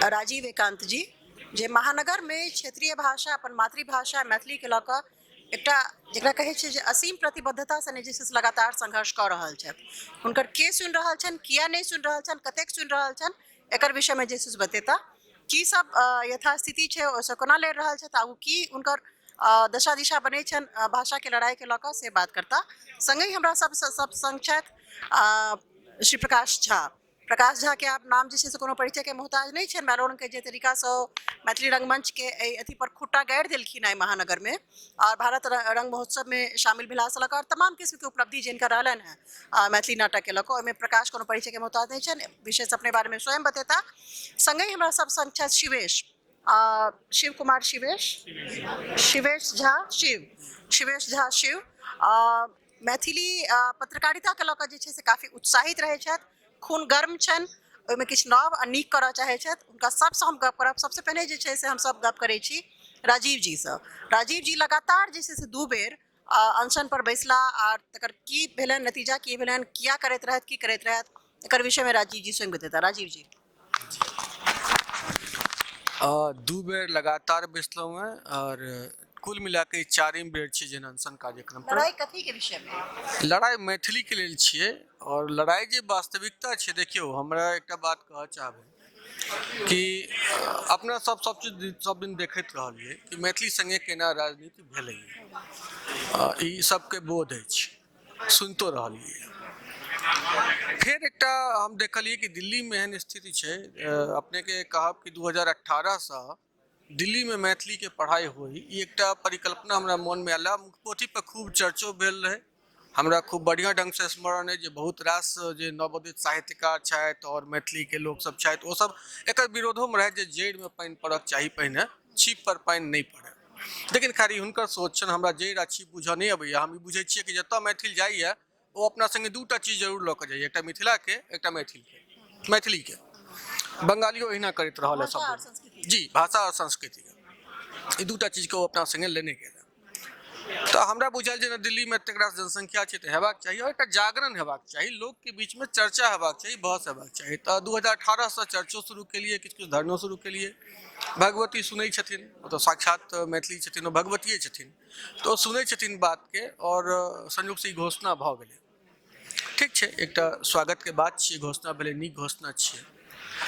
राजीव एकांत जी, जे महानगरमे क्षेत्रीय भाषा, अपन मातृभाषा मैथिलीके लऽ कऽ एकटा जकरा कहै छै जे असीम प्रतिबद्धता सने जे छै से लगातार संघर्ष कऽ रहल छथि। हुनकर के सुनि रहल छनि, किया नहि सुनि रहल छनि, कतेक सुनि रहल छनि, एकर विषयमे जे छै से बतेता। की सब यथास्थिति छै, ओहिसँ कोना लड़ि रहल छथि, आगू की हुनकर दशा दिशा बनै छनि भाषाके लड़ाइके लऽ कऽ, से बात करता। सङ्गहि हमरा सब सब सङ्ग छथि श्री प्रकाश झा। प्रकाश झा के आब नाम जे छै से कोनो परिचय के मोहताज नहि छनि। मैलोरंग के जे तरीका सँ मैथिली रंगमंच के एहि अथी पर खुट्टा गाड़ि देलखिन आइ महानगर मे आओर भारत रंग महोत्सव मे शामिल भेला सँ लऽ कऽ आओर तमाम किस्म के उपलब्धि जे हिनकर रहलनि हेँ मैथिली नाटक के लऽ कऽ, ओहिमे प्रकाश कोनो परिचय के मोहताज नहि छनि। विशेष अपने बारे मे स्वयं बतेता। संगहि हमरा सब संग छथि शिवेश, शिव कुमार शिवेश, शिवेश झा शिव, शिवेश झा शिव मैथिली पत्रकारिताके लऽ कऽ जे छै से काफी उत्साहित रहै छथि, खून गर्म छनि, ओहिमे किछु नव आ नीक करऽ चाहै छथि। हुनका सबसँ हम गप करब। सबसँ पहिने जे छै से हमसब गप करै छी राजीव जीसँ। राजीव जी लगातार जे छै से 2 बेर अनशन पर बैसला आर तकर की भेलनि नतीजा, की भेलनि, किया करैत रहथि, की करैत रहथि, एकर विषयमे राजीव जी स्वयं बतेता। राजीव जी। 2 बेर लगातार बैसलहुँ हेँ आओर कुल मिला कऽ ई चारिम बेर छै जेहन अनशन कार्यक्रम पर। लड़ाइ कथी के विषय मे? लड़ाइ मैथिली के लेल छियै आओर लड़ाइ जे वास्तविकता छै, देखियौ हमरा एकटा बात कहऽ चाहबै कि अपना सब सब चीज सब दिन देखैत रहलियै कि मैथिली संगे केना राजनीति भेलै, ई सबके बोध अछि, सुनितो रहलियै। फेर एकटा हम देखलियै कि दिल्लीमे एहन स्थिति छै, अपनेके कहब कि 2018 सँ दिल्लीमे मैथिलीके पढ़ाइ होइ, ई एकटा परिकल्पना हमरा मोनमे आयल। पोथी पर खूब चर्चो भेल रहै। हमरा खूब बढ़िआँ ढङ्गसँ स्मरण अइ जे बहुत रास जे नवोदित साहित्यकार छथि आओर मैथिलीके लोकसभ छथि, ओसभ एकर विरोधोमे रहथि जे जड़िमे पानि पड़क चाही, पहिने छीप पर पानि नहि पड़ै। लेकिन खैर ई हुनकर सोच छनि, हमरा जड़ि आ छीप बुझऽ नहि अबैए। हम ई बुझै छियै कि जतऽ मैथिल जाइए ओ अपना सङ्गे 2टा चीज जरूर लऽ कऽ जाइए, एकटा मिथिलाके, एकटा मैथिलके, मैथिलीके। बंगालियो एहिना करैत रहल है सब जी, भाषा आओर संस्कृतिके, ई 2टा चीजके ओ अपना सङ्गे लेने गेल। तऽ हमरा बुझायल जेना दिल्लीमे एतेक रास जनसंख्या छै तऽ हेबाक चाही आओर एकटा जागरण हेबाक चाही, लोकके बीचमे चर्चा हेबाक चाही, बहस हेबाक चाही। तऽ 2018 सँ चर्चो शुरू केलियै, किछु किछु धरनो शुरू केलियै। भगवती सुनै छथिन, ओ तऽ साक्षात मैथिली छथिन, ओ भगवतिये छथिन, तऽ ओ सुनै छथिन बातके आओर संयोगसँ ई घोषणा भऽ गेलै। ठीक छै, एकटा स्वागतके बात छियै, घोषणा भेलै, नीक घोषणा छियै।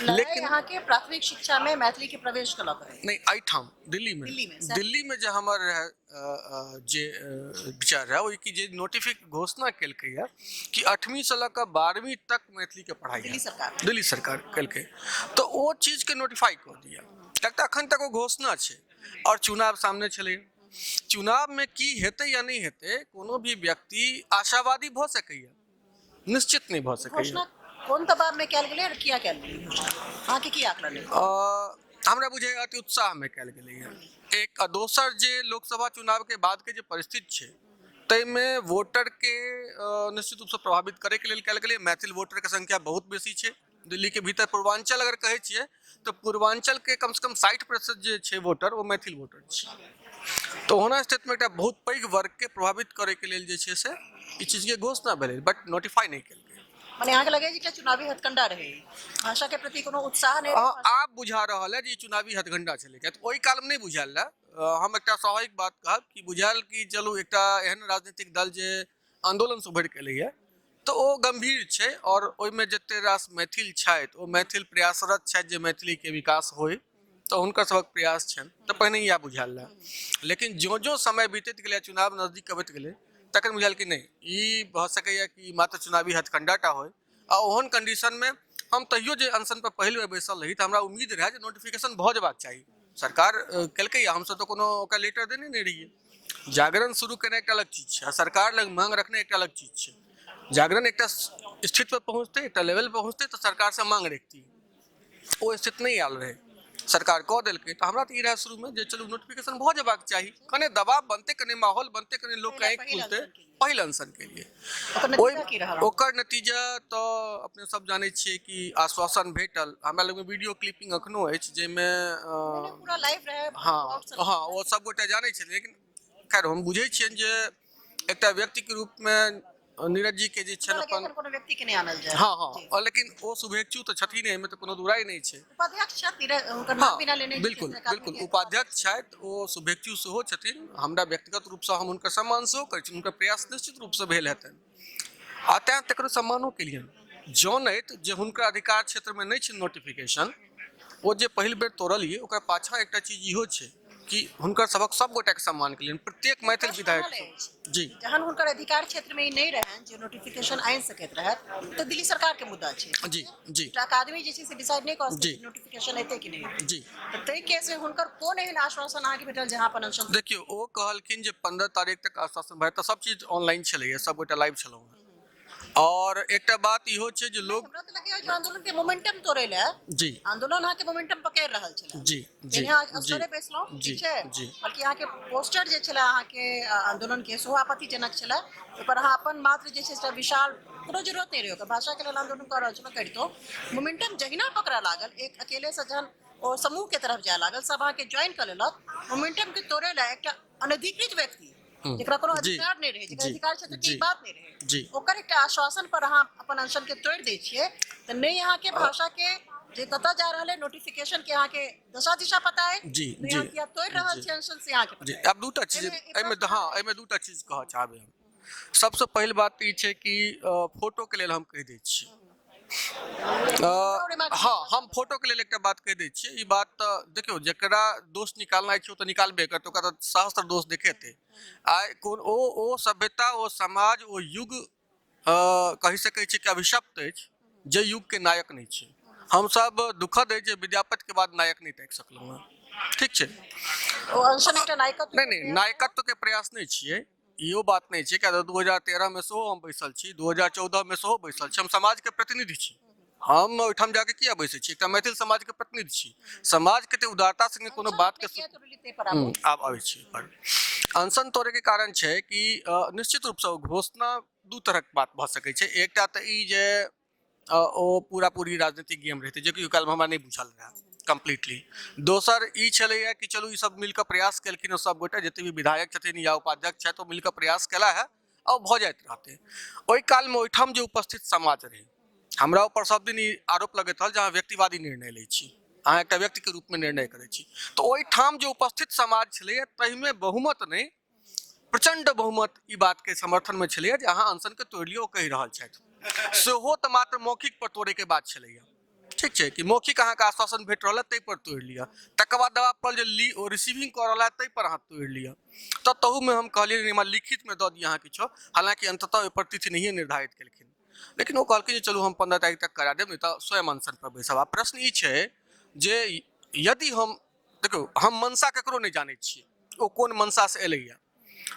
लेकिन अहाँके प्राथमिक शिक्षा में मैथिली के प्रवेश के लऽ कऽ नहि, एहिठाम दिल्ली में, दिल्ली में जे हमर रहै जे विचार रहै ओहि कि जे नोटिफिक घोषणा केलकै है कि 8वीं से लऽ कऽ 12वीं तक मैथिली के पढ़ाई दिल्ली सरकार, दिल्ली सरकार केलकै, तऽ ओ चीज के नोटिफाई कऽ दिया। किएक तऽ अखन तक ओ घोषणा छै आओर चुनाव सामने छलै। चुनाव में की हेतै या नहि हेतै कोनो भी व्यक्ति आशावादी भऽ सकैया, निश्चित नहि भऽ सकैया। घोषणा कोन दबाव में कयल गेलै आओर किया कयल गेलै घोषणा, अहाँके की आकलन अइ? हमरा बुझाइए अति उत्साह में कयल गेलैया एक। आ दोसर जे लोकसभा चुनाव के बाद के जे परिस्थिति छै ताहिमे वोटर के निश्चित रूपसँ प्रभावित करैके लेल कयल गेलै। मैथिल वोटर के संख्या बहुत बेसी छै दिल्ली के भीतर। पूर्वांचल अगर कहै छियै तऽ पूर्वांचल के कम से कम 60% जे छै वोटर ओ मैथिल वोटर छै। तऽ ओहना स्थितिमे एकटा बहुत पैघ वर्गके प्रभावित करैके लेल जे छै से ई चीजके घोषणा भेलै, बट नोटिफाई नहि केलकै। मने अहाँके लगैए जे एकटा चुनावी हथकंडा रहै, भाषा के प्रति कोनो उत्साह नहि? आब बुझा रहल है जे ई चुनावी हथकंडा छलै, किया तऽ ओहि कालमे नहि बुझायल रहए। हम एकटा स्वाभाविक बात कहब कि बुझायल कि चलू एकटा एहन राजनीतिक दल जे आन्दोलनसँ उभरि कऽ एलैए तऽ ओ गम्भीर छै आओर ओहिमे जते रास मैथिल छथि ओ मैथिल प्रयासरत छथि जे मैथिलीके विकास होइ, तऽ हुनकर सभक प्रयास छनि। तऽ पहिने इएह बुझायल रहए, लेकिन ज्यों ज्यों समय बीतैत गेलै, चुनाव नजदीक अबैत गेलै, तखन बुझायल कि नहि, ई भऽ सकैए कि मात्र चुनावी हथकंडा टा होइ। आ ओहन कंडीशनमे हम तहियो जे अनशन पर पहिल बेर बैसल रही तऽ हमरा उम्मीद रहए जे नोटिफिकेशन भऽ जेबाक चाही। सरकार केलकै, हमसब तऽ कोनो ओकरा लेटर देने नहि रहियै। जागरण शुरू केनाइ एकटा अलग चीज छै आ सरकार लग मांग रखनाइ एकटा अलग चीज छै। जागरण एकटा स्थिति पर पहुँचतै, एकटा लेवल पर पहुँचतै तऽ सरकारसँ मांग रखती, ओ स्थिति नहि आयल रहै, सरकार कऽ देलकै। तऽ हमरा तऽ ई रहए शुरूमे जे चलू नोटिफिकेशन भऽ जेबाक चाही, कने दबाव बनतै, कने माहौल बनतै, कने लोकके आँखि खुलतै। पहिल अनशन के लिए ओकर नतीजा तऽ अपने सब जानै छियै कि आश्वासन भेटल। हमरा लगमे वीडियो क्लिपिंग अखनो अछि जाहिमे हँ हँ ओ सब गोटे जानै छथिन। लेकिन खैर हम बुझै छियनि जे एकटा व्यक्तिके रूपमे नीरज जी के जे छनि हमरा लगैए अपन एखन कोनो व्यक्ति के नहि आनल जाय। हँ हँ जी। और लेकिन ओ शुभेच्छु तऽ छथिन, एहिमे तऽ कोनो दुराइ नहि छै। उपाध्यक्ष छथि नीरज, हुनकर नाम हँ बिना लेने जे छै बिल्कुल से अकादमी बिल्कुल के उपाध्यक्ष छथि, ओ शुभेच्छु सेहो छथिन। हमरा व्यक्तिगत रूपसँ हम हुनकर सम्मान सेहो करै छी, हुनकर प्रयास निश्चित रूपसँ भेल हेतनि आ तैँ तकरो सम्मानो केलियनि, जनैत जे हुनकर अधिकार क्षेत्रमे नहि छै नोटिफिकेशन। ओ जे पहिल बेर तोड़लियै ओकर पाछाँ एकटा चीज इहो छै कि हुनकर सभक सब गोटाके सम्मान केलियनि, प्रत्येक मैथिल प्रश्न विधायक रहल सब। अछि। जी। जहन हुनकर अधिकार क्षेत्रमे ई नहि रहनि जे नोटिफिकेशन आनि सकैत रहथि, तऽ दिल्ली सरकारके मुद्दा छै। जी जी। एकटा अकादमी जे छै से डिसाइड नहि कऽ जी। सकैत नोटिफिकेशन एतै कि नहि एतै। जी। तऽ ताहि केसमे हुनकर कोन एहन आश्वासन अहाँके भेटल जे अहाँ अपन अनशन? देखियौ, ओ कहलखिन जे 15 तारीख तक आश्वासन भए, तऽ सब चीज ऑनलाइन छलैए, सब गोटा लाइव छलहुँ हेँ। और एकटा बात इहो छै जे लोग, हमरा तऽ लगैए जे आंदोलन के मोमेंटम तोड़ै लए, जी, आंदोलन अहाँके मोमेंटम पकड़ि रहल छलै। जी जी। पहिने अहाँ जी असगरे बैसलहुँ, जी ठीक छै? जी। बल्कि अहाँके पोस्टर जे छलै अहाँके आंदोलन के, सेहो आपत्तिजनक छलै। ओहिपर अहाँ अपन मात्र जे छै से विशाल, कोनो जरूरत नहि रहै ओकर, भाषाके लेल आंदोलन कऽ रहल छलहुँ करितो, मोमेंटम जहिना पकड़ऽ लागल, एक अकेलेसँ जहन ओ समूह के तरफ जाय लागल, सब अहाँके ज्वाइन कऽ लेलक, मोमेंटम के तोड़ै लए एकटा अनधिकृत व्यक्ति जेकरा कोनो अधिकार नहि रहै, जेकरा अधिकार छै तऽ ई बात नहि रहै जी, ओकर एकटा आश्वासन पर अहाँ अपन अनशन के तोड़ि दै छियै, तऽ नहि अहाँके भाषा के जे कतऽ जा रहल है नोटिफिकेशन के अहाँके दशा दिशा पता है जी, नहि जी, अहाँ किया तोड़ि रहल जी। छी अनशन से अहाँके जी। पता है। आब दूटा चीज एहिमे ई एहिमे प्रश्न हँ, एहिमे दूटा चीज कहऽ चाहबै हम। सबसँ पहिल बात ई छै कि फोटोके लेल हम कहि दै छी, हँ, हम फोटोके लेल एकटा बात कहि दै छियै। ई बात तऽ देखियौ, जकरा दोष निकालनाइ छै ओ तऽ निकालबे करतै, ओकरा तऽ सहस्त्र दोष देखेतै। आइ कोन ओ सभ्यता, ओ समाज, ओ युग कहि सकै छी कि अभिशप्त अछि जे युगके नायक नहि छै। हमसब दुखद अछि जे विद्यापतिके बाद नायक नहि ताकि सकलहुँ हँ। ठीक छै, ओ अनशन एकटा नायकत्व नहि नहि, नायकत्वके प्रयास नहि छियै, इहो बात नहि छै, किया 2013 मे सेहो हम बैसल छी, 2014 मे सेहो बैसल छी। हम समाजके प्रतिनिधि छी, हम ओहिठाम जाके किया बैसै छी? एकटा मैथिल समाजके प्रतिनिधि छी। समाजके तऽ उदारता संगे कोनो बातके आब आबै छी पर अनशन तोड़ैके कारण छै कि निश्चित रूपसँ ओ घोषणा दू तरहक बात भऽ सकै छै। एकटा तऽ ई जे ओ पूरा पूरी राजनीतिक गेम रहितै, जेकि ओहि कालमे हमरा नहि बुझल रहए कम्प्लीटली। दोसर ई छलैए कि चलू ई सब मिलकऽ प्रयास केलखिन, सब गोटे जते भी विधायक छथिन या उपाध्यक्ष छथि, ओ मिलकऽ प्रयास केला है आ भऽ जाइत रहतै। ओहि कालमे ओहिठाम जे उपस्थित समाज रहै, हमरा ऊपर सब दिन ई आरोप लगैत रहल जे अहाँ व्यक्तिवादी निर्णय लै छी, अहाँ एकटा व्यक्तिके रूपमे निर्णय करै छी। तऽ ओहिठाम जे उपस्थित समाज छलैए ताहिमे बहुमत नहि, प्रचंड बहुमत ई बातके समर्थनमे छलैए जे अहाँ अनशनके तोड़ि लियौ। कहि रहल छथि सेहो तऽ मात्र मौखिक पर तोड़ैके बात छलैए। ठीक छै कि मौखिक अहाँके आश्वासन भेट रहल है ताहि पर तोड़ि लिअ, तकर बाद दबाव पड़ल जे ली ओ रिसीविंग कऽ रहल है ताहि पर अहाँ तोड़ि लिअ। तऽ तहूमे हम कहलियै हमरा लिखितमे दऽ दिअ अहाँ किछो। हालाँकि अन्ततः ओहिपर तिथि नहिए निर्धारित केलखिन, लेकिन ओ कहलखिन जे चलू हम 15 तारीख तक करा देब, नहि तऽ स्वयं अनशन पर बैसब। आ प्रश्न ई छै जे यदि हम, देखियौ, हम मनसा ककरो नहि जानै छियै ओ कोन मनसासँ एलैया,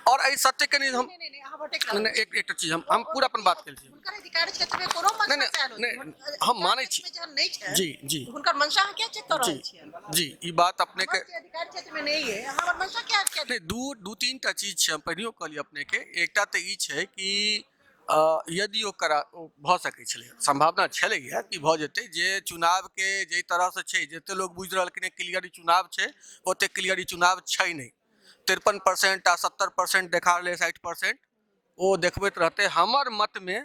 और एहि सत्य के नहि हम नहीं नहीं नहीं, अहाँ भटकि रहल नहि, एकटा चीज हम पूरा अपन बात केलियै। हुनकर अधिकार क्षेत्र में कोनो नहि, मंशा से आयल नहि, होतै। हम मानै छी। क्षेत्र में जहन नहि छै जी जी, हुनकर मंशा अहाँ किया चेक कऽ रहल जी छियै? जी, ई बात अपने के हमर जे अधिकार क्षेत्र में नहि है, अहाँ हमर मंशा किया किया? नहि, दू तीन टा चीज छै, हम पहिनहियो कहलियै अपने के। एकटा तऽ ई छै कि यदि ओ करा भऽ सकै छलै, सम्भावना छलैया कि भऽ जेतै, जे चुनावके जाहि तरहसँ छै, जते लोक बुझि रहलखिन क्लियर ई चुनाव छै, ओते क्लियर ई चुनाव छै नहि। 53% आ 70% देखा रहलै, 60% ओ देखबैत रहतै। हमर मतमे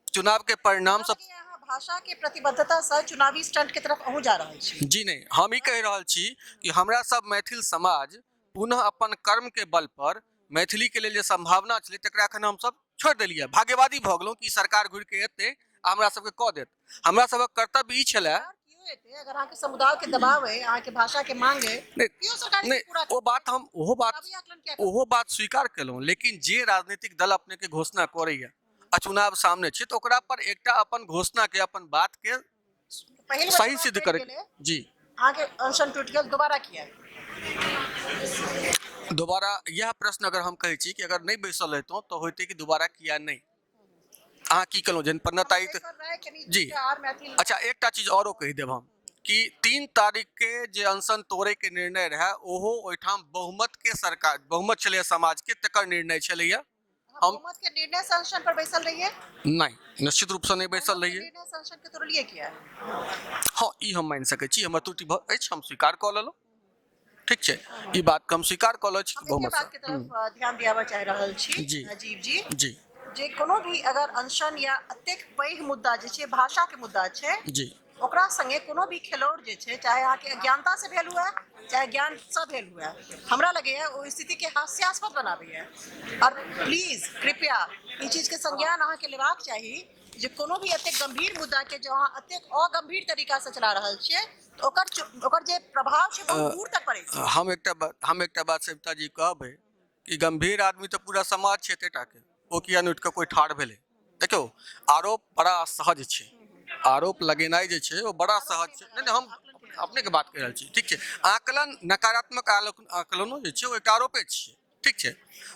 चुनावके परिणाम सब अहाँ भाषा के प्रतिबद्धता से चुनावी स्टंट के तरफ अहूँ जा रहल छी? जी नहि, हम ई कहि रहल छी कि हमरा सब मैथिल समाज पुनः अपन कर्मके बल पर मैथिलीके लेल जे सम्भावना छलै तकरा एखन हमसब छोड़ि देलियै। भाग्यवादी भऽ गेलहुँ कि सरकार घुरिके एतै आ हमरा सबके कऽ देत। हमरा सबक कर्तव्य ई छलै केओ एतै, अगर अहाँके समुदाय के दबाव है, अहाँके भाषा के मांग है, नहि केओ सरकार नहि पूरा ओ बात हम ओहो बात चुनावी आकलन किया? ओहो बात स्वीकार केलहुँ, लेकिन जे राजनीतिक दल अपनेके घोषणा करैया आ चुनाव सामने छै, तऽ ओकरा पर एकटा अपन घोषणाके, अपन बातके पहिल बेर सही चुनाव सिद्ध टूटि करै गेलै, जी, अहाँके अनशन टूटि गेल, दोबारा किया? दोबारा इएह प्रश्न अगर हम कहै छी कि अगर नहि बैसल रहितहुँ तऽ होइतै कि दोबारा किया नहि? अहाँ की कहलहुँ जहन 15 तारीख एहि पर राय कनि जी। आर मैथिल। अच्छा, एकटा चीज औरो कहि देब हम कि 3 तारीख के जे अनशन तोड़े के निर्णय रहै, ओहो ओहिठाम बहुमत के सरकार, बहुमत छलैया समाज के, तकर निर्णय छलैया। अहाँ बहुमत के निर्णय से अनशन पर बैसल रहियै? नहि, निश्चित रूपसँ नहि बैसल बहुमत के रहियै। निर्णय से अनशन के तोड़लियै किया? हँ, ई हम मानि सकै छी, हमर त्रुटि भऽ अछि, हम स्वीकार कऽ लेलहुँ। ठीक छै, ई बात के हम स्वीकार कऽ लै छी हम बहुमत एके बात के तरफ ध्यान दियाबऽ चाहि रहल छी जी। राजीव जी। जी। जे कोनो भी अगर अनशन या एतेक पैघ मुद्दा जे छै भाषाके मुद्दा छै जी, ओकरा संगे कोनो भी खेलौड़ जे छै, चाहे अहाँके अज्ञानता से भेल हुए चाहे ज्ञानसँ भेल हुए, हमरा लगैए ओ स्थितिके हास्यास्पद बनाबैए। आओर प्लीज कृपया ई चीजके संज्ञान अहाँके लेबाक चाही जे कोनो भी एतेक गंभीर मुद्दाके जो अहाँ एतेक अगंभीर तरीकासँ चला रहल छियै तऽ ओकर जे प्रभाव छै बहुत दूर तक पड़ै छै। हम एकटा बात सविता जी कहबै कि गंभीर आदमी तऽ पूरा समाज छै एतेटाके, ओ किया नहि उठि कऽ कोइ ठाढ़ भेलै? देखियौ, आरोप बड़ा सहज छै, आरोप लगेनाइ जे छै ओ बड़ा सहज छै। नहि नहि, हम अपनेके बात कहि रहल छी, ठीक छै। आकलन, नकारात्मक आकलनो जे छै ओ एक आरोपे छियै, ठीक छै।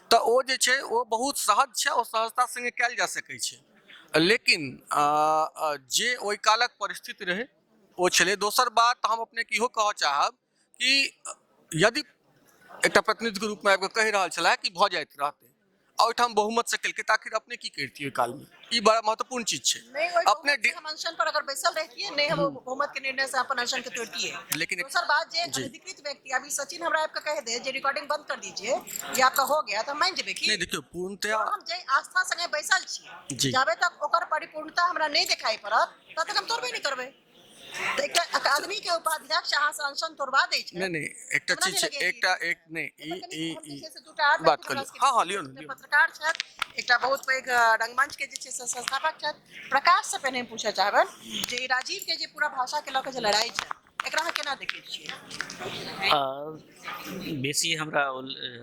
तऽ ओ जे छै ओ बहुत सहज छै, ओ सहजता सङ्गे कयल जा सकै छै। लेकिन जे ओहि कालक परिस्थिति रहै ओ छलै। दोसर बात हम अपनेके इहो कहऽ चाहब कि यदि एकटा प्रतिनिधिके रूपमे आबि कऽ कहि रहल छलाह कि भऽ जाइत रहतै आ ओहिठाम बहुमत से केलकै, तऽ आखिर अपने की करितियै ओहि कालमे? ई बड़ा महत्वपूर्ण चीज छै। नहि, ओहि अपने बहुमत से हम अनशन पर अगर बैसल रहितियै, नहि हम बहुमत के निर्णय से अपन अनशन के तोड़तियै। लेकिन दोसर बात जे अनधिकृत व्यक्ति, अभी सचिन हमरा आबि कऽ कहि दे जे रिकॉर्डिंग बंद कर दीजिए, जे आपका हो गया, तऽ हम मानि जेबै की? नहि, देखियौ, पूर्णतया हम जे आस्था संगे बैसल छियै, जाबे तक ओकर परिपूर्णता हमरा नहि देखाई पड़त तब तक हम तोड़बे नहि करबै। तऽ एकटा अकादमी के उपाध्यक्ष अहाँ से अनशन तोड़वा दै छै। नहि नहि, एकटा हमरा चीज नहि छै, लगैए कि एकटा एक नहि, ई एकर कनि ई हम जे ई छै से दूटा आर बात व्यक्ति कऽ हमरा लियौ। सबके हँ हँ, लियौ ने, लियौ। पत्रकार छथि, एकटा बहुत पैघ रंगमंच के जे छै से संस्थापक छथि। प्रकाश से पहिने हम पूछऽ चाहबनि जे ई राजीव के जे पूरा भाषा के लऽ के जे लड़ाई छै, एकरा अहाँ केना देखै छियै? बेसी हमरा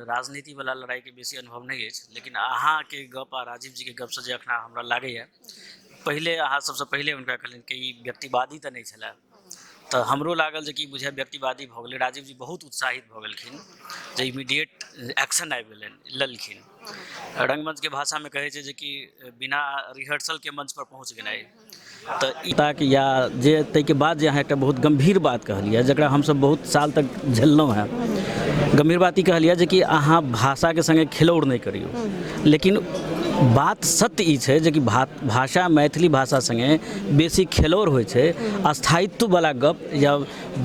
राजनीति वाला लड़ाई के बेसी अनुभव नहि अछि, लेकिन अहाँके गप आ राजीव जी के गपसँ जे अखना हमरा लागैए, पहिले अहाँ सबसँ पहिले हुनका कहलनि कि ई व्यक्तिवादी तऽ नहि छलै, तऽ हमरो लागल जे कि बुझाइ व्यक्तिवादी भऽ गेलै। राजीव जी बहुत उत्साहित भऽ गेलखिन जे इमीडिएट एक्शन आबि गेलनि, लेलखिन। रंगमंचके भाषामे कहै छै जे कि बिना रिहर्सलके मंच पर पहुँच गेनाइ, तऽ ई ताक या जे ताहिके बाद जे अहाँ एकटा बहुत गम्भीर बात कहलियै, जकरा हमसब बहुत साल तक झेललहुँ हेँ। गम्भीर बात ई कहलियै जे कि अहाँ भाषाके सङ्गे खेलौड़ नहि करियौ, लेकिन बात सत्य ई छै जे कि भाषा, मैथिली भाषा सङ्गे बेसी खेलौड़ होइ छै। स्थायित्ववला गप या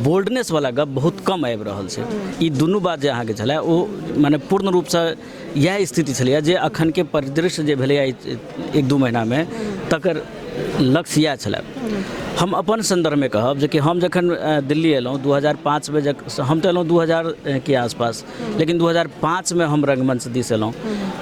बोल्डनेसवला गप बहुत कम आबि रहल छै। ई दुनू बात जे अहाँके छलै ओ मने पूर्ण रूपसँ इएह स्थिति छलैए जे अखनके परिदृश्य जे भेलैए 1-2 महीनामे, तकर लक्ष्य इएह छलै। हम अपन सन्दर्भमे कहब जे कि हम जखन दिल्ली एलहुँ 2005मे, हम तऽ एलहुँ 2000 के आसपास, लेकिन 2005मे हम रंगमंच दिस एलहुँ।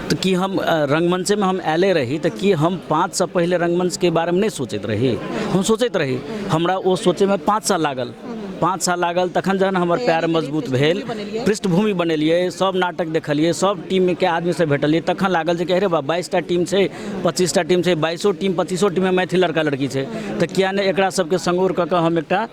तऽ की हम रंगमंचेमे हम आयले रही? तऽ की हम 5सँ पहिले रंगमंचके बारेमे नहि सोचैत रही? हम सोचैत रही। हमरा ओ सोचैमे 5 साल लागल, 5 साल लागल। तखन जहन हमर पैर मजबूत भेल, पृष्ठभूमि बनेलियै, सब नाटक देखलियै, सब टीमके आदमीसँ भेटलियै, तखन लागल जे कि अरे बा, 22टा टीम छै, 25टा टीम छै, 22 टीम 25 टीममे मैथिल लड़का लड़की छै, तऽ किया नहि एकरा सबके सङ्गोर कऽ कऽ हम एकटा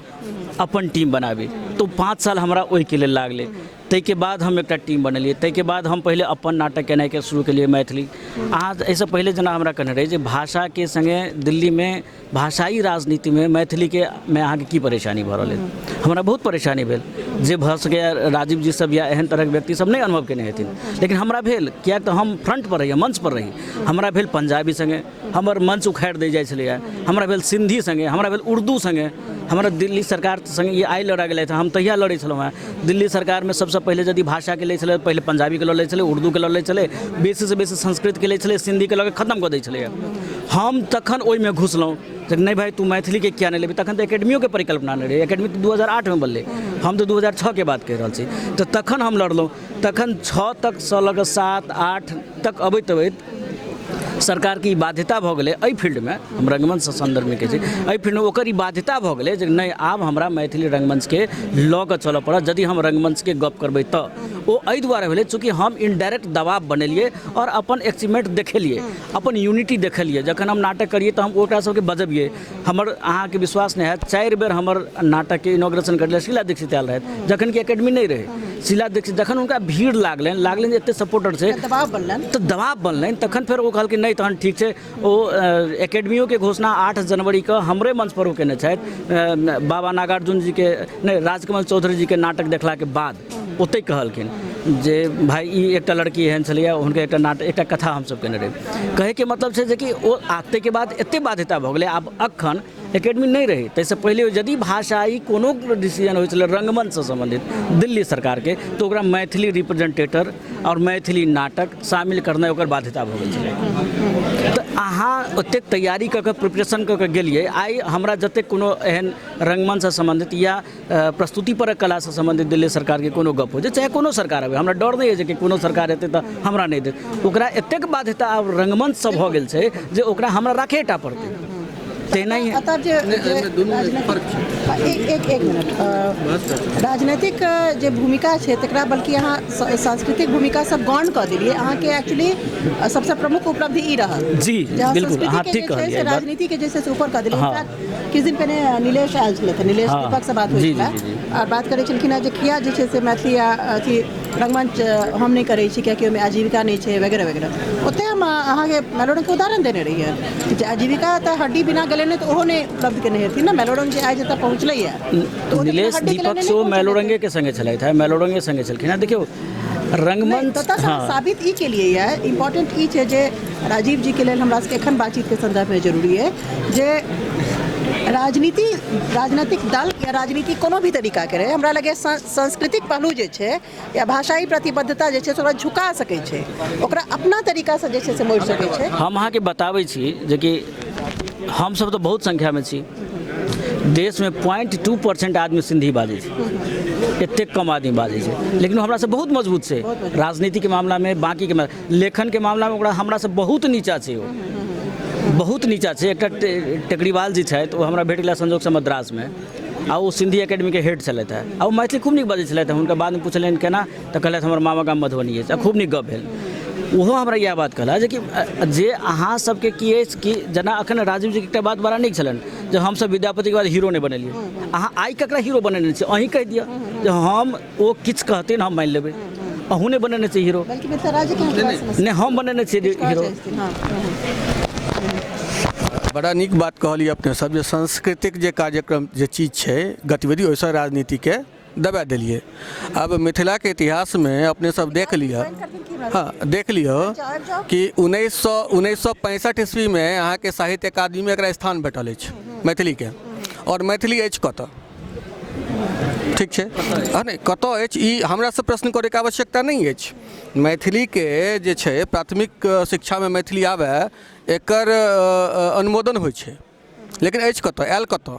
अपन टीम बनाबी? तऽ 5 साल हमरा ओहिके लेल लागलै। ताहिके बाद हम एकटा टीम बनेलियै। ताहिके बाद हम पहिले अपन नाटक केनाइके शुरू केलियै मैथिली। अहाँ एहिसँ पहिले जेना हमरा कहने रही जे भाषाके सङ्गे दिल्लीमे भाषाई राजनीतिमे मैथिलीके मे अहाँके की परेशानी भऽ रहल अछि? हमरा बहुत परेशानी भेल, जे भऽ सकैए राजीव जी सब या एहन तरहक व्यक्ति सब नहि अनुभव केने हेथिन, लेकिन हमरा भेल, किएक तऽ हम फ्रंट पर रही, मंच पर रही। हमरा भेल पंजाबी सङ्गे हमर मंच उखाड़ि दै जाइ छलैए, हमरा भेल सिन्धी सङ्गे, हमरा भेल उर्दू सङ्गे, हमरा दिल्ली सरकार सङ्गे ई आइ लड़ा गेलथि, हम तहिया लड़ै छलहुँ हेँ। दिल्ली सरकारमे सबसँ पहिले यदि भाषाके लै छलै, पहिले पंजाबीके लऽ लै छलै, उर्दूके लऽ लै छलै, बेसीसँ बेसी संस्कृतके लै छलै, सिन्धीके लऽ कऽ खतम कऽ दै छलैए। हम तखन ओहिमे घुसलहुँ जे नहि भाइ, तू मैथिलीके किया नहि लेबही? तखन तऽ एकेडमियोके परिकल्पना नहि रहै। एकेडमी तऽ 2008मे बनलै, हम तऽ 2006के बात कहि रहल छी। तऽ तखन हम लड़लहुँ। तखन 6 तकसँ लऽ कऽ 7 8 तक अबैत अबैत सरकारके ई बाध्यता भऽ गेलै एहि फील्डमे, हम रंगमंच सन्दर्भमे कहै छी, एहि फील्डमे ओकर ई बाध्यता भऽ गेलै जे नहि, आब हमरा मैथिली रंगमंचके लऽ कऽ चलऽ पड़त यदि हम रंगमंचके गप करबै। तऽ ओ एहि दुआरे भेलै चूँकि हम इनडायरेक्ट दबाव बनेलियै आओर अपन अचीवमेंट देखेलियै, अपन यूनिटी देखेलियै। जखन हम नाटक करियै तऽ हम ओकरा सबके बजबियै। हमर अहाँके विश्वास नहि हैत, 4 बेर हमर नाटकके इनॉग्रेशन करलै शीला दीक्षित आयल रहथि, जखन कि एकेडमी नहि रहै। शीला दीक्षित जखन हुनका भीड़ लागलनि जे एते सपोर्टर छै, दबाव बनलनि, तऽ दबाव बनलनि। तखन फेर ओ कहलखिन नहि, तहन ठीक छै। ओ एकेडमियोके घोषणा 8 जनवरीके हमरे मंच पर ओ केने छथि। बाबा नागार्जुन जीके नहि, राजकमल चौधरी जीके नाटक देखलाके बाद ओतहि कहलखिन जे भाइ ई एकटा लड़की एहन छलैए, हुनकर एकटा नाटक, एकटा कथा हमसब केने रही। कहैके मतलब छै जे कि ओ आ ताहिके बाद एतेक बाध्यता भऽ गेलै। आब अखन एकेडमी नहि रहै, ताहिसँ पहिले यदि भाषाई कोनो डिसीजन होइ छलै रङ्गमञ्चसँ सम्बन्धित दिल्ली सरकारके, तऽ ओकरा मैथिली रिप्रेजेंटेटर आओर मैथिली नाटक शामिल करनाइ ओकर बाध्यता भऽ गेल छलै। तऽ अहाँ ओतेक तैयारी कऽ कऽ प्रिपरेशन कऽ कऽ गेलियै। आइ हमरा जतेक कोनो एहन रङ्गमञ्चसँ सम्बन्धित या प्रस्तुतिपरक कलासँ सम्बन्धित दिल्ली सरकारके कोनो गप होइ छै, चाहे कोनो सरकार आबै, हमरा डर नहि अछि कि कोनो सरकार एतै तऽ हमरा नहि देत। ओकरा एतेक बाध्यता आब रङ्गमञ्चसँ भऽ गेल छै जे ओकरा हमरा राखहे टा पड़तै। तेनाही अतः जे एक एक मिनट, राजनीतिक जे भूमिका छै तकरा बल्कि अहाँ सांस्कृतिक भूमिका सब गौण कऽ देलियै। अहाँके एक्चुअली सबसँ प्रमुख उपलब्धि ई रहल। जी बिल्कुल, अहाँ ठीक कहलियै। राजनीति के जे छै से ऊपर कऽ देलियै। किछु दिन पहिने नीलेश आयल छलथि, नीलेश दीपक से बात होइ छलै आओर बात करै छलखिन हेँ जे किया जे छै से मैथिली या अथी रंगमंच हम नहि करै छी, कियाकि ओहिमे आजीविका नहि छै वगैरह वगैरह। ओतहि हम अहाँके मैलोरंगके उदाहरण देने रहियै जे आजीविका तऽ हड्डी बिना गलेने तऽ ओहो नहि उपलब्ध केने हेथिन ने। मैलोरंग जे आइ जतऽ पहुँचलैए, नीलेश दीपक सेहो मैलोरंगेके सङ्गे छलथि हेँ, मैलोरंगे सङ्गे छलखिन हेँ। देखियौ रंगमंच साबित ई केलिए यऽ, इम्पोर्टेंट ई छै जे राजीव जीके लेल हमरा सबके एखन बातचीतके सन्दर्भमे जरूरी अइ जे राजनीति, राजनीतिक दल या राजनीति कोनो भी तरीकाके रहै, हमरा लगैए सांस्कृतिक पहलू जे छै या भाषाई प्रतिबद्धता जे छै से ओकरा झुका सकै छै, ओकरा अपना तरीकासँ जे छै से मोड़ि सकै छै। हम अहाँके बताबै छी जेकि हमसब तऽ बहुत संख्यामे छी, देशमे 0.2% आदमी सिन्धी बाजै छै, एतेक कम आदमी बाजै छै, लेकिन हमरासँ बहुत मजबूत छै राजनीतिके मामलामे, बाँकीके लेखनके मामलामे ओकरा हमरासँ बहुत नीचा छै, ओ बहुत नीचा छै। एकटा टेकरीवाल जी छथि, ओ हमरा भेट गेला संजोगसँ मद्रासमे, आ ओ सिन्धी एकेडमीके हेड छलथि हेँ, आ ओ मैथिली खूब नीक बाजै छलथि हेँ। हुनका बादमे पुछलियनि केना, तऽ कहलथि हमर मामा गाम मधुबनी अछि, आ खूब नीक गप भेल। ओहो हमरा इएह बात कहला जेकि जे अहाँ सबके की अछि कि जेना अखन राजीव जीके एकटा बात बड़ा नीक छलनि जे हमसब विद्यापतिके बाद हीरो नहि बनेलियै, अहाँ आइ ककरा हीरो बनेने छियै? अहीं कहि दिअ जे हम ओ किछु कहथिन हम मानि लेबै, अहूँ नहि बनेने छियै हीरो। नहि, हम बनेने छियै हीरो। बड़ा नीक बात कहलियै अपने सब जे सांस्कृतिक जे कार्यक्रम जे चीज छै गतिविधि, ओहिसँ राजनीतिके दबा देलियै। अब मिथिलाके इतिहासमे अपने सब देख लिअ, हाँ देख लिअ कि 1965 ईस्वीमे अहाँके साहित्य अकादमीमे एकरा स्थान भेटल अछि मैथिलीके, आओर मैथिली अछि कतऽ? ठीक छै, नहि कतऽ अछि ई हमरासँ प्रश्न करैके आवश्यकता नहि अछि। मैथिलीके जे छै प्राथमिक शिक्षामे मैथिली आबै एकर अनुमोदन होइ छै, लेकिन अछि कतऽ, आयल कतऽ?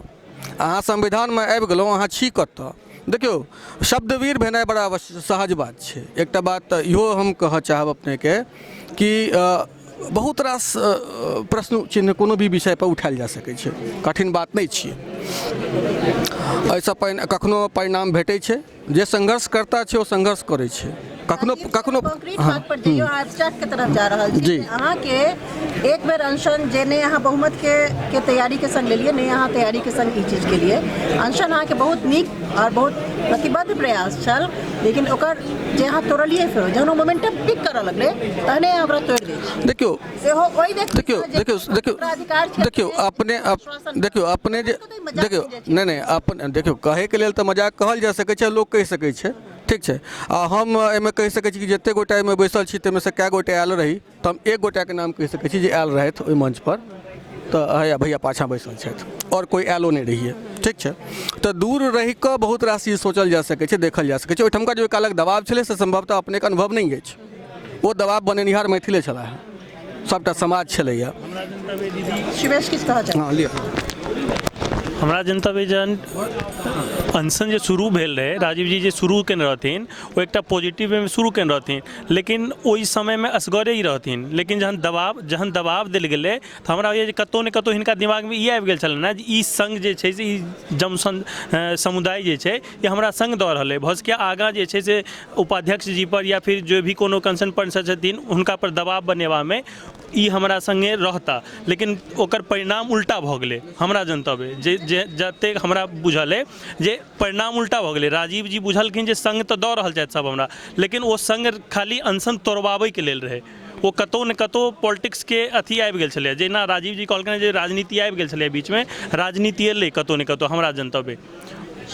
अहाँ संविधानमे आबि गेलहुँ, अहाँ छी कतऽ? देखियौ, शब्दवीर भेनाइ बड़ा सहज बात छै। एकटा बात तऽ इहो हम कहऽ चाहब अपनेके कि बहुत रास प्रश्न चिन्ह कोनो भी विषयपर उठायल जा सकै छै, कठिन बात नहि छियै। एहिसँ पहिने कखनो परिणाम भेटै छै, जे संघर्षकर्ता छै ओ संघर्ष करै छै, कखनो कखनो। हाँ पर जइयो, एब्स्ट्रैक्ट के तरफ जा रहल छी। जी अहाँके एक बेर अनशन जे नहि अहाँ बहुमत के तैयारी के संग लेलियै, नहि अहाँ तैयारी के संग ई चीज के लिए अनशन अहाँके बहुत नीक और बहुत प्रतिबद्ध प्रयास छल, लेकिन ओकर जे अहाँ तोड़लियै फेरो जहन ओ मोमेंटम पिक करऽ लगलै तहने अहाँ ओकरा तोड़ि दै छी। देखियौ सेहो ओहि व्यक्ति देखियौ देखियौ देखियौ देखियौ अपने देखियौ अपने जे देखियौ नहि नहि अपन देखियौ कहैके लेल तऽ मजाक कहल जा सकै छै, लोक कहि सकै छै, ठीक छै। आ हम एहिमे कहि सकै छी कि जतेक गोटा एहिमे बैसल छी ताहिमे सँ कए गोटे आयल रही, तऽ हम एक गोटाके नाम कहि सकै छी जे आयल रहथि ओहि मञ्चपर, तऽ हैया भैया पाछाँ बैसल छथि, आओर कोइ आयलो नहि रहियै, ठीक छै। तऽ दूर रहिकऽ बहुत रास चीज सोचल जा सकै छै, देखल जा सकै छै। ओहिठमका जे ओहि कालक दबाव छलै से सम्भवतः अपनेके अनुभव नहि अछि। ओ दबाव बनेनिहार मैथिले छलाह, सभटा समाज छलैया। शिवेश किछु कहऽ चाहै? हँ लिअ। हमरा जनतब अइ जहन अनशन जे शुरू भेल रहै, राजीव जी जे शुरू केने रहथिन ओ एकटा पॉजिटिव वेमे शुरू केने रहथिन, लेकिन ओहि समयमे असगरे ही रहथिन। लेकिन जहन दबाव देल गेलै तऽ हमरा होइए जे कतहु ने कतहु हिनका दिमागमे ई आबि गेल छलनि ने जे ई सङ्घ जे छै से ई जमसन समुदाय जे छै ई हमरा सङ्ग दऽ रहल अइ, भऽ सकैए आगाँ जे छै से उपाध्यक्ष जी पर या फिर जे भी कोनो कंसर्न पर्सन छथिन हुनका पर दबाव बनेबामे ई हमरा सङ्गे रहता। लेकिन ओकर परिणाम उल्टा भऽ गेलै। हमरा जनतब अइ जे जे जतेक हमरा बुझल अइ जे परिणाम उल्टा भऽ गेलै। राजीव जी बुझलखिन जे सङ्ग तऽ दऽ रहल छथि सब हमरा, लेकिन ओ सङ्ग खाली अनशन तोड़बाबैके लेल रहै। ओ कतहु ने कतहु पॉलिटिक्सके अथी आबि गेल छलै। जेना राजीव जी कहलखिन जे राजनीति आबि गेल छलै बीचमे, राजनीति एलै कतहु ने कतहु हमरा जनतब अइ।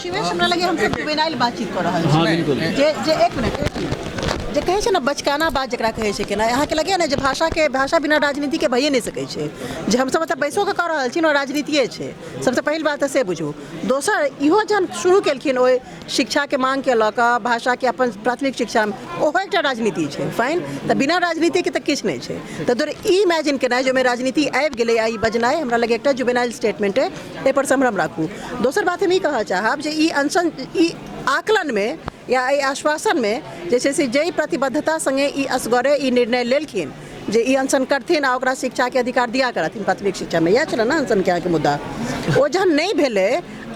शिवेश, हमरा लगे हमसब जुवेनाइल बातचीत कऽ रहल छी। हाँ, बिल्कुल। जे जे एक मिनट, एक मिनट। जे कहै छै ने बचकाना बात जकरा कहै छै केना, अहाँके लगैए ने जे भाषाके भाषा बिना राजनीतिके भइए नहि सकै छै, जे हमसब एतऽ बैसो कऽ कऽ रहल छी ने ओ राजनीतिए छै। सबसँ पहिल बात तऽ से बुझू। दोसर इहो जहन शुरू केलखिन ओहि शिक्षाके माँगके लऽ कऽ भाषाके अपन प्राथमिक शिक्षामे, ओहो एकटा राजनीति छै। फाइन, तऽ बिना राजनीतिके तऽ किछु नहि छै। तऽ दुआरे ई इमेजिन केनाइ जे ओहिमे राजनीति आबि गेलै आ ई बजनाइ हमरा लगैए एकटा जुवेनाइल स्टेटमेंट अइ, एहिपर संभ्रम राखू। दोसर बात हम ई कहऽ चाहब जे ई अनशन ई आकलनमे या एहि आश्वासनमे जे छै से जाहि प्रतिबद्धता सङ्गे ई असगरे ई निर्णय लेलखिन जे ई अनशन करथिन आ ओकरा शिक्षाके अधिकार दिया करथिन प्राथमिक शिक्षामे, इएह छलै ने अनशनके अहाँके मुद्दा, ओ जहन नहि भेलै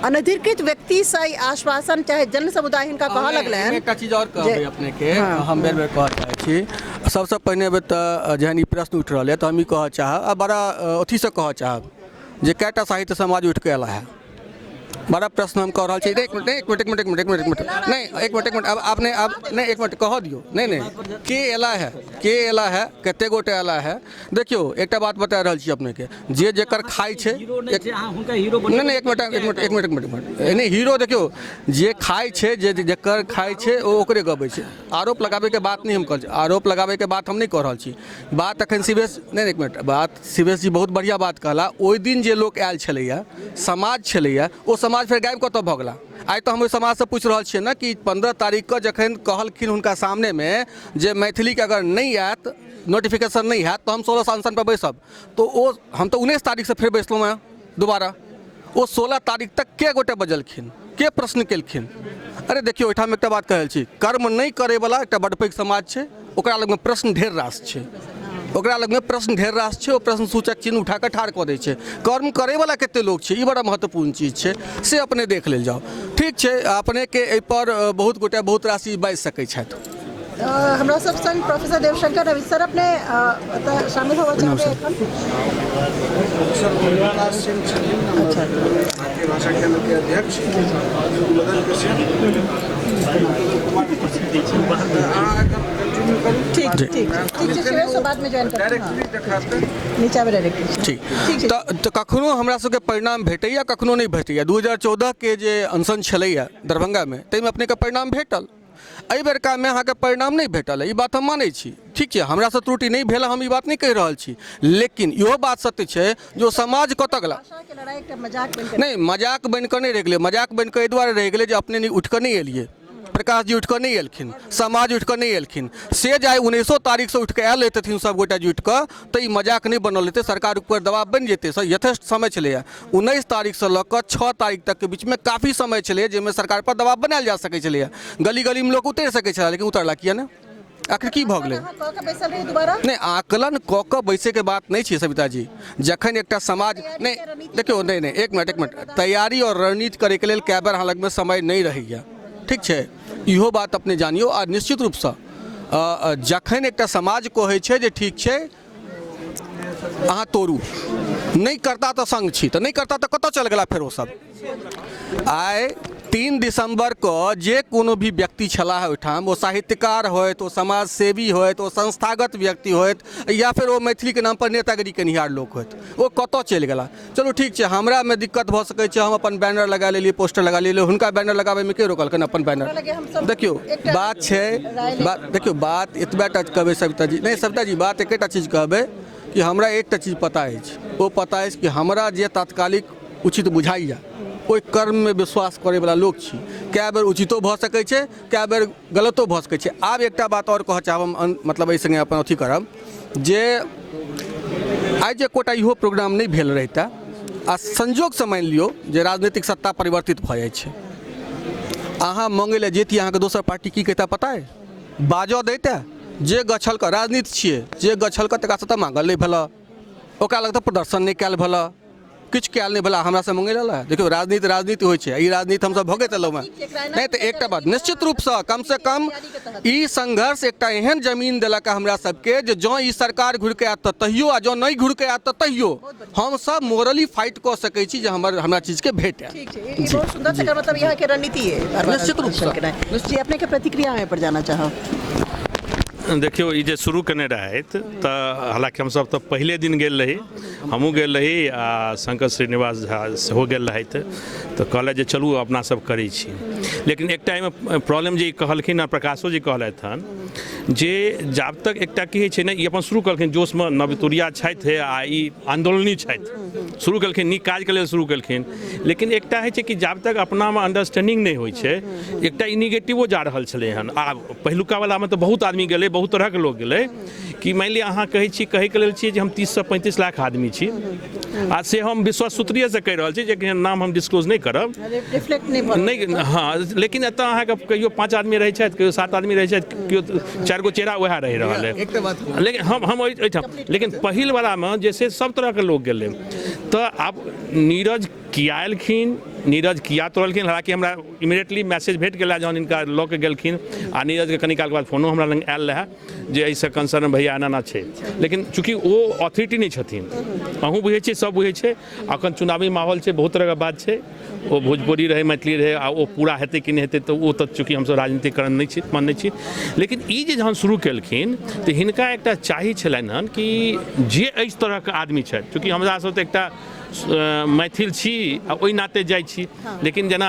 अनधिकृत व्यक्तिसँ ई आश्वासन चाहे जन समुदाय हिनका कहऽ लगलनि। एकटा चीज आओर कहबै अपनेके, हम बेर बेर कहऽ चाहै छी, सबसँ पहिने तऽ जहन ई प्रश्न उठि रहल यऽ तऽ हम ई कहऽ चाहब आ बड़ा अथीसँ कहऽ चाहब जे कएटा साहित्य समाज उठिकऽ अयला हँ, बड़ा प्रश्न हम कऽ रहल छी। एक मिनट एक मिनट एक मिनट एक मिनट एक मिनट एक मिनट नहि एक मिनट एक मिनट अब अपने अब नहि एक मिनट कहऽ दियौ। नहि नहि के अयला है, के अयला है, कते गोटे अयला है। देखियौ एकटा बात बता रहल छी अपनेके, जे जेकर खाइ छै नहि नहि एक मिनट एक मिनट एक मिनट एक मिनट एक मिनट नहि हीरो देखियौ जे खाइ छै जे जेकर खाइ छै ओ ओकरे गबै छै। आरोप लगाबैके बात नहि हम कहै छी, आरोप लगाबैके बात हम नहि कऽ रहल छी। बात अखन शिवेश नहि एक मिनट बात शिवेश जी बहुत बढ़िआँ बात कहला। ओहि दिन जे लोक आयल छलैए समाज छलैए ओ समाज फेर गायब कतऽ भऽ गेला? आइ तऽ हम ओहि समाजसँ पूछि रहल छियै ने कि 15 तारीखके जखन कहलखिन हुनका सामनेमे जे मैथिलीके अगर नहि आयत नोटिफिकेशन नहि हैत तऽ हम 16 अनशन पर बैसब, तऽ ओ हम तऽ 19 तारीखसँ फेर बैसलहुँ हेँ दोबारा। ओ 16 तारीख तक के गोटे बजलखिन, के प्रश्न केलखिन? अरे देखियौ एहिठाम एकटा बात कहल छी, कर्म नहि करैवला एकटा बड्ड पैघ समाज छै, ओकरा लगमे प्रश्न ढेर रास छै, ओकरा लगमे प्रश्न ढेर रास छै, ओ प्रश्न सूचक चिन्ह उठा कऽ ठाढ़ कऽ दै छै। कर्म करैवला कते लोक छै, ई बड़ा महत्वपूर्ण चीज छै, से अपने देख लेल जाउ। ठीक छै, अपनेके एहिपर बहुत गोटे बहुत रास चीज बाजि सकै छथि। हमरा सब संग प्रोफेसर देवशंकर रवि सर अपने एतऽ शामिल होबऽ चाहबै एखन? प्रोफेसर प्रकाश सिंह छथिन, भारतीय भाषा केंद्र के अध्यक्ष मदन कश्यप। ठीक ठीक ठीक छै, शिवेश से बाद में ज्वाइन करब। डायरेक्टली देखाते नीचा में डायरेक्टली। ठीक, तऽ कखनो हमरा सबके परिणाम भेटैया, कखनो नहि भेटैया। 2014 के जे अनशन छलैया दरभंगामे ताहिमे अपनेके परिणाम भेटल, एहि बेरकामे अहाँके परिणाम नहि भेटल, ई बात हम मानै छी। ठीक छै, हमरासँ त्रुटि नहि भेल, हम ई बात नहि कहि रहल छी, लेकिन इहो बात सत्य छै जे ओ समाज कतऽ गेला। नहि मजाक बनि कऽ नहि रहि गेलै, मजाक बनि कऽ एहि दुआरे रहि गेलै जे अपने उठि कऽ नहि एलियै, प्रकाश जी उठि कऽ नहि एलखिन, समाज उठि कऽ नहि एलखिन। से जे आइ 19 तारीखसँ उठि कऽ आयल रहितथिन सब गोटा जुटि कऽ तऽ ई मजाक नहि बनल रहितै, सरकार ऊपर दबाव बनि जेतै। सर यथेष्ट समय छलैए, 19 तारीखसँ लऽ कऽ 6 तारीख तकके बीचमे काफी समय छलैए जाहिमे सरकारपर दबाव बनायल जा सकै छलैए, गली गलीमे लोक उतरि सकै छलै, लेकिन उतरला किए नहि? आखिर की भऽ गेलै? नहि आकलन कऽ कऽ बैसैके बात नहि छै सविता जी। जखन एकटा समाज नहि देखियौ नहि नहि एक मिनट एक मिनट तैयारी आओर रणनीति करैके लेल कए बेर अहाँ लगमे समय नहि रहैए। ठीक छै, इहो बात अपने जानियौ। आ निश्चित रूपसँ जखन एकटा समाज कहै छै जे ठीक छै अहाँ तोड़ू, नहि करता तऽ संग छी, तऽ नहि करता तऽ कतऽ चलि गेला फेर ओसब? आइ 3 दिसम्बरके जे कोनो भी व्यक्ति छलाह ओहिठाम, ओ साहित्यकार होथि, ओ समाजसेवी होथि, ओ संस्थागत व्यक्ति होथि, या फेर ओ मैथिलीके नामपर नेतागिरी केनिहार लोक होथि, ओ कतऽ चलि गेला? चलू ठीक छै, हमरामे दिक्कत भऽ सकै छै, हम अपन बैनर लगा लेलियै, पोस्टर लगा लेलियै, हुनका बैनर लगाबैमे के रोकलकनि अपन बैनर? देखियौ बात छै, बात देखियौ बात एतबे टा कहबै सविता जी, नहि सविता जी बात एकेटा चीज कहबै कि हमरा एकटा चीज पता अछि, ओ पता अछि कि हमरा जे तात्कालिक उचित बुझाइए ओहि कर्ममे विश्वास करैवला लोक छी। कए बेर उचितो भऽ सकै छै, कए बेर गलतो भऽ सकै छै। आब एकटा बात आओर कहऽ चाहब हम, मतलब एहि सङ्गे अपन अथी करब जे आइ जे एकोटा इहो प्रोग्राम नहि भेल रहितै आ संजोगसँ मानि लियौ जे राजनीतिक सत्ता परिवर्तित भऽ जाइ छै, अहाँ मङ्गै लए जैतियै, अहाँके दोसर पार्टी की कहितै पता अइ? बाजऽ दैतै? जे गछलकै राजनीति छियै, जे गछलकै तकरासँ तऽ माँगल नहि भेलऽ, ओकरा लग तऽ प्रदर्शन नहि कयल भेलऽ, किछु कयल नहि भेला, हमरासँ मङ्गै लए? देखियौ राजनीति राजनीति होइ छै, ई राजनीति हमसब भोगैत एलहुँ हँ। नहि तऽ एकटा बात निश्चित रूपसँ कमसँ कम ई संघर्ष एकटा एहन जमीन देलक हमरा सबके जे जँ ई सरकार घुरिके आयत तऽ तहियो, आ जँ नहि घुरिके आयत तऽ तहियो हमसब मोरली फाइट कऽ सकै छी जे हमर हमरा चीजके भेटय। ठीक छै, ई बहुत सुंदर, एकर मतलब यहाँके रणनीति है निश्चित रूपसँ। जी अपनेके प्रतिक्रिया में पर जाना चाहब। देखियौ ई जे शुरू केने रहथि तऽ हालाँकि हमसब तऽ पहिले दिन गेल रही, हमहूँ गेल रही आ शंकर श्रीनिवास झा सेहो गेल रहथि, तऽ कहलथि जे चलू अपना सब करै छी। लेकिन एकटा एहिमे प्रॉब्लम जे ई कहलखिन आ प्रकाशो जी कहलथि हन जे जाब तक एकटा की होइ छै ने, ई अपन शुरू केलखिन जोशमे, नवतुरिया छथि आ ई आन्दोलनी छथि, शुरू केलखिन, नीक काजके लेल शुरू केलखिन, लेकिन एकटा होइ छै कि जाब तक अपनामे अंडरस्टैंडिंग नहि होइ छै, एकटा ई निगेटिवो जा रहल छलै हन। आब पहिलुका वलामे तऽ बहुत आदमी गेलै, बहुत तरहके लोक गेलै कि मानि लिअ अहाँ कहै छी, कहैके लेल छियै जे हम 30 सँ 35 लाख आदमी छी, आ से हम विश्वसूत्रीयसँ कहि रहल छी जे नाम हम डिस्क्लोज नहि करब, रिफ्लेक्ट नहि भऽ नहि, हँ, लेकिन एतऽ अहाँके कहियो 5 आदमी रहै छथि, कहियो 7 आदमी रहै छथि, केओ 4 गो चेहरा वएह रहि रहल है। एकटा बात, लेकिन हम ओहिठाम, लेकिन पहिल वलामे जे से सब तरहके लोक गेलै। तऽ आब नीरज किया एलखिन, नीरज किया तोड़लखिन, हालाँकि हमरा इमीडिएटली मैसेज भेट गेला जहन हिनका लऽ के गेलखिन, आ नीरजके कनी कालके बाद फोनो हमरा लग आयल रहए जे एहिसँ कंसर्न भैया एना एना छै, लेकिन चूँकि ओ ऑथोरिटी नहि छथिन, अहूँ बुझै छियै, सब बुझै छै, अखन चुनावी माहौल छै, बहुत तरहके बात छै, ओ भोजपुरी रहै, मैथिली रहै, आ ओ पूरा हेतै कि नहि हेतै, तऽ ओ तऽ चूँकि हमसब राजनीतिकरण नहि छी, मानै छी, लेकिन ई जे जहन शुरू केलखिन तऽ हिनका एकटा चाही छलनि हन कि जे एहि तरहके आदमी छथि, चूँकि हमरा सब तऽ एकटा मैथिल छी आ ओहि नाते जाइ छी, लेकिन जेना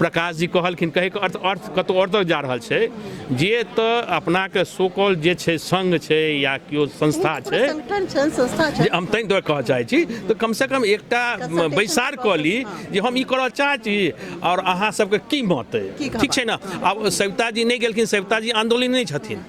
प्रकाश जी कहलखिन, कहैके अर्थ अर्थ कतहु आओर तक जा रहल छै, जे तऽ अपनाके सो कॉल जे छै संघ छै या केओ संस्था छै, संगठन छनि, संस्था जे छनि, हम ताहि दुआरे कहऽ चाहै छी तऽ कमसँ कम एकटा Consultation बैसार कऽ ली जे हम ई करऽ चाहै छी आओर अहाँ सबके की मत अइ, की ठीक छै ने। आब सविता जी नहि गेलखिन, सविता जी आन्दोलनी नहि छथिन,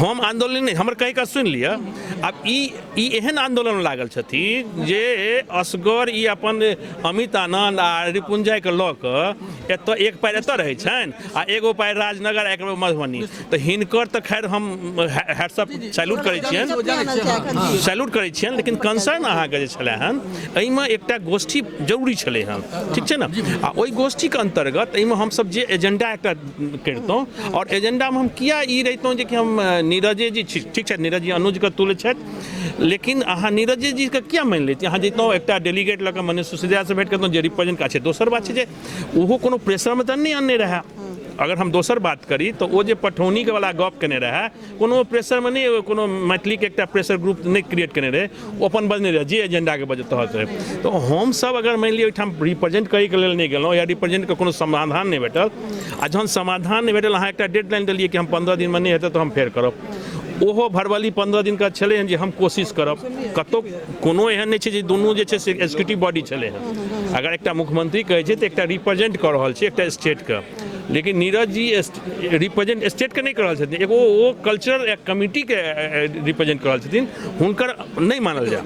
हम आन्दोलनी नहि, हमर कहिके सुनि लिअ। आब ई एहन आन्दोलन लागल छथिन जे असगर ई अपन अमित आनंद आ रिपुंजयके लऽ कऽ एतऽ एक पैर एतऽ रहै छनि आ एगो पैर राजनगर आ एगो मधुबनी, तऽ हिनकर तऽ खैर हम हैट्सअप सैल्यूट करै छियनि, सैल्यूट करै छियनि, लेकिन कंसर्न अहाँके जे छलै हन एहिमे एकटा गोष्ठी जरूरी छलै हन, ठीक छै ने। आ ओहि गोष्ठीके अन्तर्गत एहिमे हमसब जे एजेंडा एकटा करितहुँ, आओर एजेंडामे हम किया ई रहितहुँ जे कि हम नीरजे जी ठीक छै, नीरज जी अनुजके तुल्य छथि, लेकिन अहाँ नीरजे जीके किया मानि लैत छी? अहाँ जैतहुँ एकटा डेलीगेट लऽ कऽ मनीष सिसोदियासँ भेँट करितहुँ जे रिप्रेजेंट काज छै। दोसर बात छै जे ओहो कोनो प्रेशरमे तऽ नहि अनने रहए। अगर हम दोसर बात करी तऽ ओ जे पठौनीके वला गप केने रहए, कोनो प्रेशरमे नहि, कोनो मैथिलीके एकटा प्रेशर ग्रुप नहि क्रिएट केने रहै, ओ अपन बजने रहै जे एजेंडाके बजह तहत रहै। तऽ हमसब अगर मानि लिअ ओहिठाम रिप्रेजेंट करैके लेल नहि गेलहुँ या रिप्रेजेंटके कोनो समाधान नहि भेटल, आ जहन समाधान नहि भेटल, अहाँ एकटा डेडलाइन देलियै कि हम 15 दिनमे नहि हेतै तऽ हम फेर करब, ओहो भरबली 15 दिनका छलै हन जे हम कोशिश करब, कतहु कोनो एहन नहि छै जे दुनू जे छै से एक्जीक्यूटिव बॉडी छलै हन। अगर एकटा मुख्यमंत्री कहै छै तऽ एकटा रिप्रेजेंट कऽ रहल छै एकटा स्टेटके, लेकिन नीरज जी रिप्रेजेंट स्टेटके नहि कऽ रहल छथिन, एगो ओ कल्चरल कमिटीके रिप्रेजेंट कऽ रहल छथिन, हुनकर नहि मानल जाय।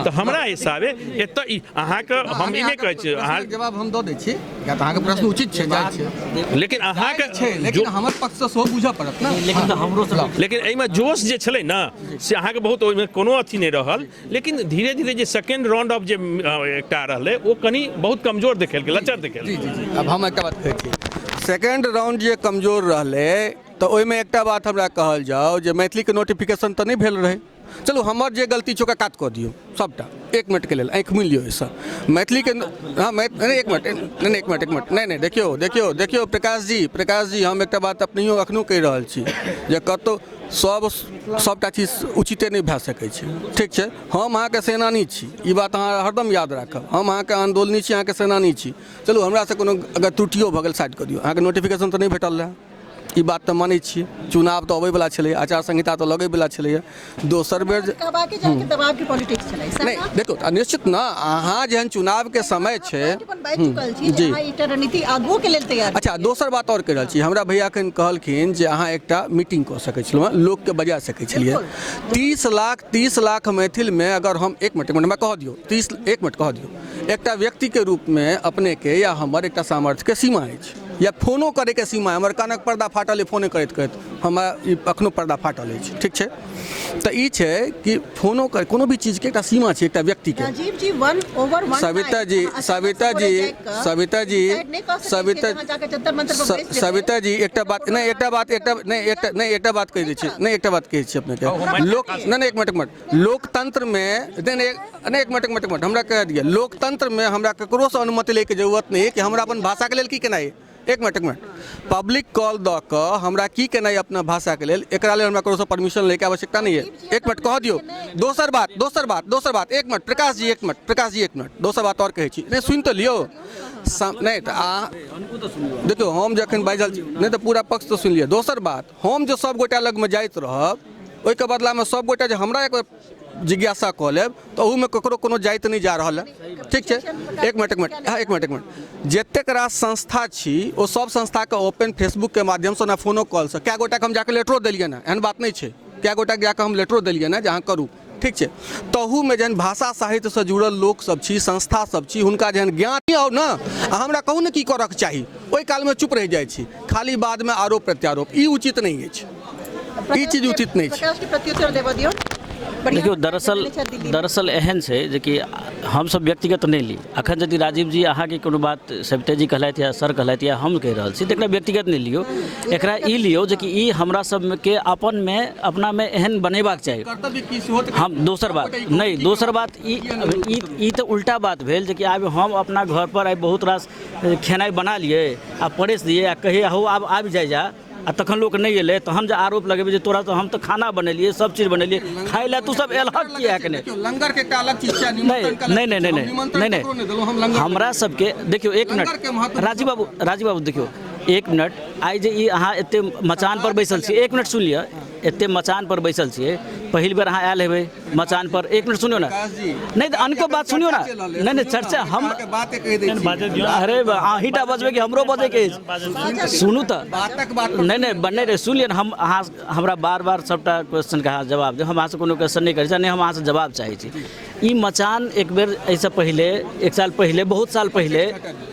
तऽ हमरा हिसाबे एतऽ ई अहाँके हम ई नहि कहै छी, अहाँ जवाब हम दऽ दै छी, किया तऽ अहाँके प्रश्न उचित छै, जायज छै, लेकिन अहाँके छै, लेकिन हमर पक्षसँ सेहो बुझऽ पड़त ने। लेकिन तऽ हमरो सब, लेकिन एहिमे जोश जे छलै ने से अहाँके बहुत ओहिमे कोनो अथी नहि रहल, लेकिन धीरे धीरे जे सेकेंड राउंड ऑफ जे एकटा रहलै ओ कनि बहुत कमजोर देखेलकै, लचर देखेलकै। जी जी जी, अब हम एकटा बात कहै छी, सेकेंड राउंड जे कमजोर रहलै तऽ ओहिमे एकटा बात हमरा कहल जाउ जे मैथिलीके नोटिफिकेशन तऽ नहि भेल रहै। चलू हमर जे गलती छै ओकरा कात कऽ दियौ सबटा, 1 मिनटके लेल आँखि मुनि लियौ एहिसँ। मैथिलीके हँ, नहि 1 मिनट, नहि 1 मिनट, 1 मिनट, नहि नहि, देखियौ देखियौ देखियौ प्रकाश जी, प्रकाश जी, हम एकटा बात अपनहियो एखनो कहि रहल छी जे कतहु सबटा चीज उचिते नहि भए सकै छै, ठीक छै। हम अहाँके सेनानी छी, ई बात अहाँ हरदम याद राखब, हम अहाँके आन्दोलनी छी, अहाँके सेनानी छी। चलू हमरासँ कोनो अगर त्रुटियो भऽ गेल साइड कऽ दियौ, अहाँके नोटिफिकेशन तऽ नहि भेटल रहए, ई बात तऽ मानै छियै, चुनाव तऽ अबैवला छलैए, आचार संहिता तऽ लगैवला छलैए, दोसर बेर कहबाके चाही कि दबावके पॉलिटिक्स छलै। नहि देखियौ निश्चित ने, अहाँ जेहन चुनावके समय छै जी, एकटा रणनीति आगुओके लेल तैयार। अच्छा दोसर बात आओर कहि रहल छी, हमरा भैया एखन कहलखिन जे अहाँ एकटा मीटिंग कऽ सकै छलहुँ, लोकके बजा सकै छलियै। 30 लाख मैथिलमे अगर हम 1 मिनट हमरा कहऽ दियौ, 30 1 मिनट कहऽ दियौ, एकटा व्यक्तिके रूपमे अपनेके या हमर एकटा सामर्थ्यके सीमा अछि, या फोनो करैके सीमा, हमर कानक पर्दा फाटल अइ फोने करैत करैत, हमरा ई एखनो पर्दा फाटल अछि, ठीक छै। तऽ ई छै कि फोनो कर कोनो भी चीजके एकटा सीमा छै एकटा व्यक्तिके। राजीव जी 1 over 1 Savita ji, Savita ji, Savita ji, Savita Savita ji, एकटा बात नहि, एकटा बात, एकटा नहि, एकटा नहि, एकटा बात कहि दै छी, नहि एकटा बात कहै छी अपनेके, लोक नहि नहि 1 मिनट 1 मिनट, लोकतंत्रमे नहि नहि 1 मिनट 1 मिनट 1 मिनट हमरा कह दिअ, लोकतंत्रमे हमरा ककरोसँ अनुमति लैके जरूरत नहि कि हमरा अपन भाषाके लेल की केनाइ। एक मिनट, एक मिनट। पब्लिक कॉल दऽ कऽ हमरा की केनाइ अपना भाषाके लेल, एकरा लेल हमरा ककरोसँ परमिशन लैके आवश्यकता नहि अइ। एक मिनट कह दियौ। दोसर बात, दोसर बात, दोसर बात, एक मिनट प्रकाश जी, एक मिनट प्रकाश जी, एक मिनट। दोसर बात आओर कहै छी, नहि सुनि तऽ लियौ। नहि तऽ अहाँ देखियौ, हम जखन बाजल छी नहि तऽ पूरा पक्ष तऽ सुनि लिअ। दोसर बात, हम जे सब गोटा लगमे जाइत रहब, ओहिके बदलामे सब गोटा जे हमरा एक जिज्ञासा कऽ लेब तऽ ओहूमे ककरो कोनो जाति नहि जा रहल है। ठीक छै? एक मिनट, एक मिनट, हँ, एक मिनट, एक मिनट। जतेक रास संस्था छी, ओ सब संस्थाके ओपन फेसबुकके माध्यमसँ ने फोनो कॉलसँ कए गोटाके हम जाकऽ लेटरो देलियनि हँ। एहन बात नहि छै। कए गोटाके जाकऽ हम लेटरो देलियनि हँ जे अहाँ करू। ठीक छै? तहूमे जहन भाषा साहित्यसँ जुड़ल लोकसब छी, संस्था सब छी, हुनका जहन ज्ञान आउ ने आ हमरा कहू ने की करऽके चाही, ओहि कालमे चुप रहि जाइ छी। खाली बादमे आरोप प्रत्यारोप, ई उचित नहि अछि। ई चीज उचित नहि छै। प्रकाशके प्रत्युत्तर देबऽ दियौ। देखियौ, दरअसल दरअसल एहन छै जेकि हमसब व्यक्तिगत नहि ली। अखन यदि राजीव जी अहाँके कोनो बात, सविता जी कहलथि या सर कहलथि या हम कहि रहल छी, तऽ एकरा व्यक्तिगत नहि लियौ। एकरा ई लियौ जेकि ई हमरा सबके अपनमे अपनामे एहन बनेबाक चाही। कर्तव्य की सेहो तऽ हम दोसर बात नहि, दोसर बात ई ई ई तऽ उल्टा बात भेल जेकि आब हम अपना घरपर आइ बहुत रास खेनाइ बना लियै आ परसि दियै आ कहियै हौ आब आबि जाइ जा, आ तखन लोक नहि एलै तऽ हम जे आरोप लगेबै जे तोरा तऽ हम तऽ खाना बनेलियै, सब चीज बनेलियै, खाइ लए तू सब एलहक किएक नहि? देखियौ, लंगर के एकटा अलग चीज छै, नहि निमंत्रण के अलग नहि चीज नहि छै। नहि हम नहि निमंत्रण नहि ककरो नहि देलहुँ, हम नहि लंगर हमरा देलियै। सबके देखियौ, एक लंगर के मिनट महत्व राजीव बाबू, राजीव बाबू, देखियौ एक मिनट। आइ जे ई अहाँ एते मचान पर बैसल छी, एक मिनट सुनि लिअ, एते मचान पर बैसल छियै, पहिल बेर अहाँ आयल हेबै मचान पर। एक मिनट सुनियौ ने। प्रकाश जी, नहि तऽ अनको बात सुनियौ ने। चर्चा चलि रहल नहि नहि सुनियौ ने, चर्चा हम अहाँके बाते कहि दै छी। बाजऽ दियौ। अरे अहीँटा बजबै कि हमरो बजैके अछि? सुनू तऽ। बातक बात पर नहि नहि नहि नहि सुनि लिअ ने। हम अहाँ हमरा बार बार सभटा क्वेश्चनके अहाँ जवाब देब। हम अहाँसँ कोनो क्वेश्चन नहि करै छी, नहि हम अहाँसँ जवाब चाहै छी। ई मचान एक बेर एहिसँ पहिले, एक साल पहिले, बहुत साल पहिले,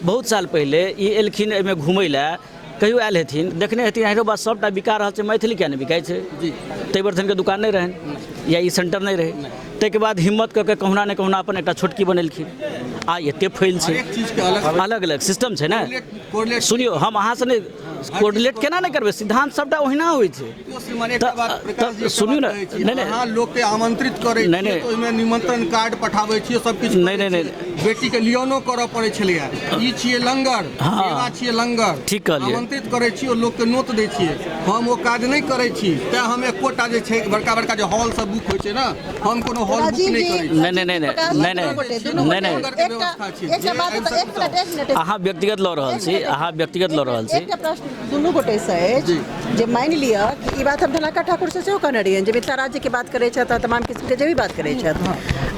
बहुत साल पहिले ई एलखिन एहिमे घुमय लए। कहियो आयल हेथिन, देखने हेथिन, आहिरो बात सभटा बिका रहल छै, मैथिली किया नहि बिकाइ छै? ताहि बेर हिनकर दुकान नहि रहनि या ई सेंटर नहि रहै। ताहिके बाद हिम्मत कऽ के कहुना ने कहुना अपन एकटा छोटकी बनेलखिन आ एते फैल छै। हरेक चीजके अलग अलग अलग सिस्टम छै ने। कोरिलेट। सुनियौ, हम अहाँसँ नहि कोर्डिनेट केना नहि करबै? सिद्धांत सभटा ओहिना होइ छै। श्रीमान, एकटा बात प्रकाश जी, एकटा सुनियौ बात ने। कहै छी, नहि नहि अहाँ लोकके आमंत्रित करै नहि, छियै नहि। तऽ ओहिमे निमंत्रण कार्ड पठाबै छियै, सब किछु नहि, करै नहि, छियै। बेटी के लियौनो करऽ पड़ै छलैया। ई छियै लंगर, हँ। सेवा छियै लंगर। ठीक कहलियै। आमंत्रित करै छी, ओ लोकके नोत दै छियै। हम ओ काज नहि करै छी, तेँ हम एकोटा जे छै बड़का बड़का जे हॉल सब बुक होइ छै ने, हम कोनो हॉल बुक राजीव नहि जी, करै छी। नहि, नहि, नहि, प्रकाश नहि, जी, नहि, दुनू गोटे, दुनू नहि, गोटे। नहि। लंगरके व्यवस्था छै। एकटा जे बात आबि एक सकतौ। मिनट, एक मिनट। अहाँ व्यक्तिगत लऽ रहल छी, अहाँ व्यक्तिगत लऽ रहल छी। एकटा प्रश्न दुनू गोटेसँ अछि जे मानि लिअ कि ई बात हम धलाका ठाकुरसँ सेहो कहने रहियनि जे मिथिला राज्यके बात करै छथि आ तमाम किस्मके जे भी बात करै छथि,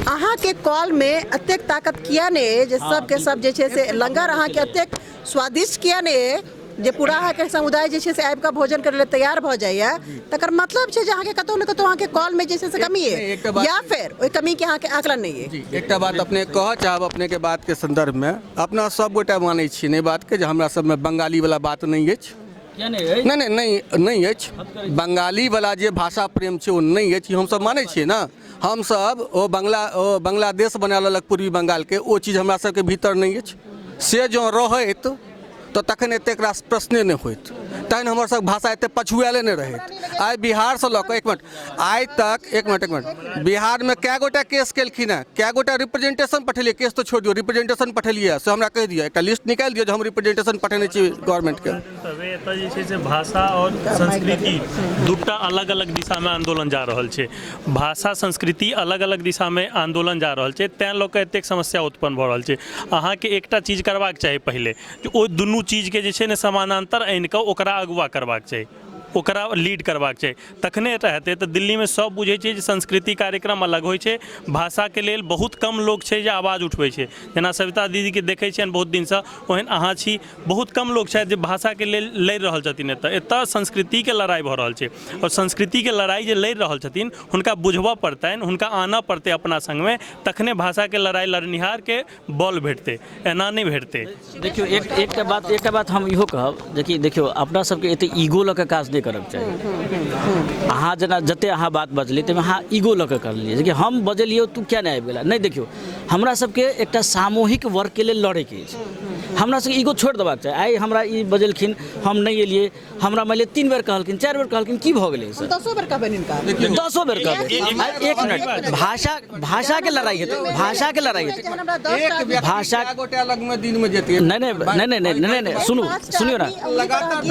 अहाँके कॉलमे एतेक ताकत किया नहि अइ जे सबके सब जे छै से लंगर अहाँके एतेक स्वादिष्ट किया नहि अइ जे पूरा अहाँके समुदाय जे छै से आबि कऽ भोजन करै लए तैयार भऽ जाइए? तकर मतलब छै जे अहाँके कतहु ने कतहु अहाँके कॉलमे जे छै से कमी नहि, अइ एकटा बात या फेर ओहि कमीके अहाँके आकलन नहि अइ। जी, एकटा बात अपने कहऽ चाहब। अपनेके बातके संदर्भमे अपना सब गोटा मानै छी नहि बातके जे हमरा सबमे बंगाली वाला बात नहि अछि। किया नहि अछि? नहि नहि नहि नहि अछि। बंगाली वाला जे भाषा प्रेम छै ओ नहि अछि, ई हमसब मानै छियै ने। हमसब ओ बंगला, ओ बांग्लादेश बना लेलक पूर्वी बंगालके, ओ चीज हमरा सबके भीतर नहि अछि। से जँ रहैत तऽ तखन एतेक रास प्रश्ने नहि होइत, तहन हमर सब भाषा एते पछुआएले नहि रहैत। आइ बिहारसँ लऽ कऽ, एक मिनट, आइ तक, एक मिनट, एक मिनट, बिहारमे कए गोटा केस केलखिन हेँ? कए गोटा रिप्रेजेंटेशन पठेलियै? केस तऽ छोड़ि दियौ, रिप्रेजेंटेशन पठेलियै से हमरा कहि दिअ। एकटा लिस्ट निकालि दियौ जे हम रिप्रेजेंटेशन पठेने छी गवर्नमेंटके। तबे एतऽ जे छै से भाषा आओर संस्कृति दूटा अलग अलग दिशामे आन्दोलन जा रहल छै। भाषा संस्कृति अलग अलग दिशामे आन्दोलन जा रहल छै, तैँ लऽ कऽ एतेक समस्या उत्पन्न भऽ रहल छै। अहाँके एकटा चीज करबाक चाही पहिले जे ओहि दुनू चीजके जे छै ने समानान्तर आनि कऽ ओकरा अगुआ करबाक चाही, ओकरा लीड करबाक चाही, तखने एतऽ हेतै। तऽ दिल्लीमे सब बुझै छै जे संस्कृति कार्यक्रम अलग होइ छै। भाषाके लेल बहुत कम लोक छै जे आवाज उठबै छै। जेना सविता दीदीके देखै छियनि बहुत दिनसँ, ओहन अहाँ छी। बहुत कम लोक छथि जे भाषाके लेल लड़ि रहल छथिन। एतऽ एतऽ संस्कृतिके लड़ाइ भऽ रहल छै आओर संस्कृतिके लड़ाइ जे लड़ि रहल छथिन, हुनका बुझबऽ पड़तनि, हुनका आनऽ पड़तै अपना सङ्गमे, तखने भाषाके लड़ाइ लड़निहारके बल भेटतै, एना नहि भेटतै। देखियौ, एक एकटा बात, एकटा बात हम इहो कहब जे कि देखियौ, अपना सबके एते ईगो लऽ कऽ काज नहि करक चाही। अहाँ जेना जते अहाँ बात बजलियै ताहिमे अहाँ ईगो लऽ कऽ करलियै जे हम बजलियै तू किया नहि आबि गेला। नहि, देखियौ, हमरा सबके एकटा सामूहिक वर्गके लेल लड़ैके अछि, हमरा सबके ईगो छोड़ि देबाक चाही। आइ हमरा ई बजेलखिन, हम नहि एलियै, हमरा मानि लिअ 3 बेर कहलखिन, 4 बेर कहलखिन, की भऽ गेलै सर? 10 बेर कहबनि हिनका, 10 बेर कहबै। एक मिनट, भाषाके लड़ाइ हेतै, भाषाके लड़ाइ हेतै, भाषा गोटे लगमे दिनमे जेतै। नहि नहि नहि नहि नहि नहि, सुनू, सुनियौ ने,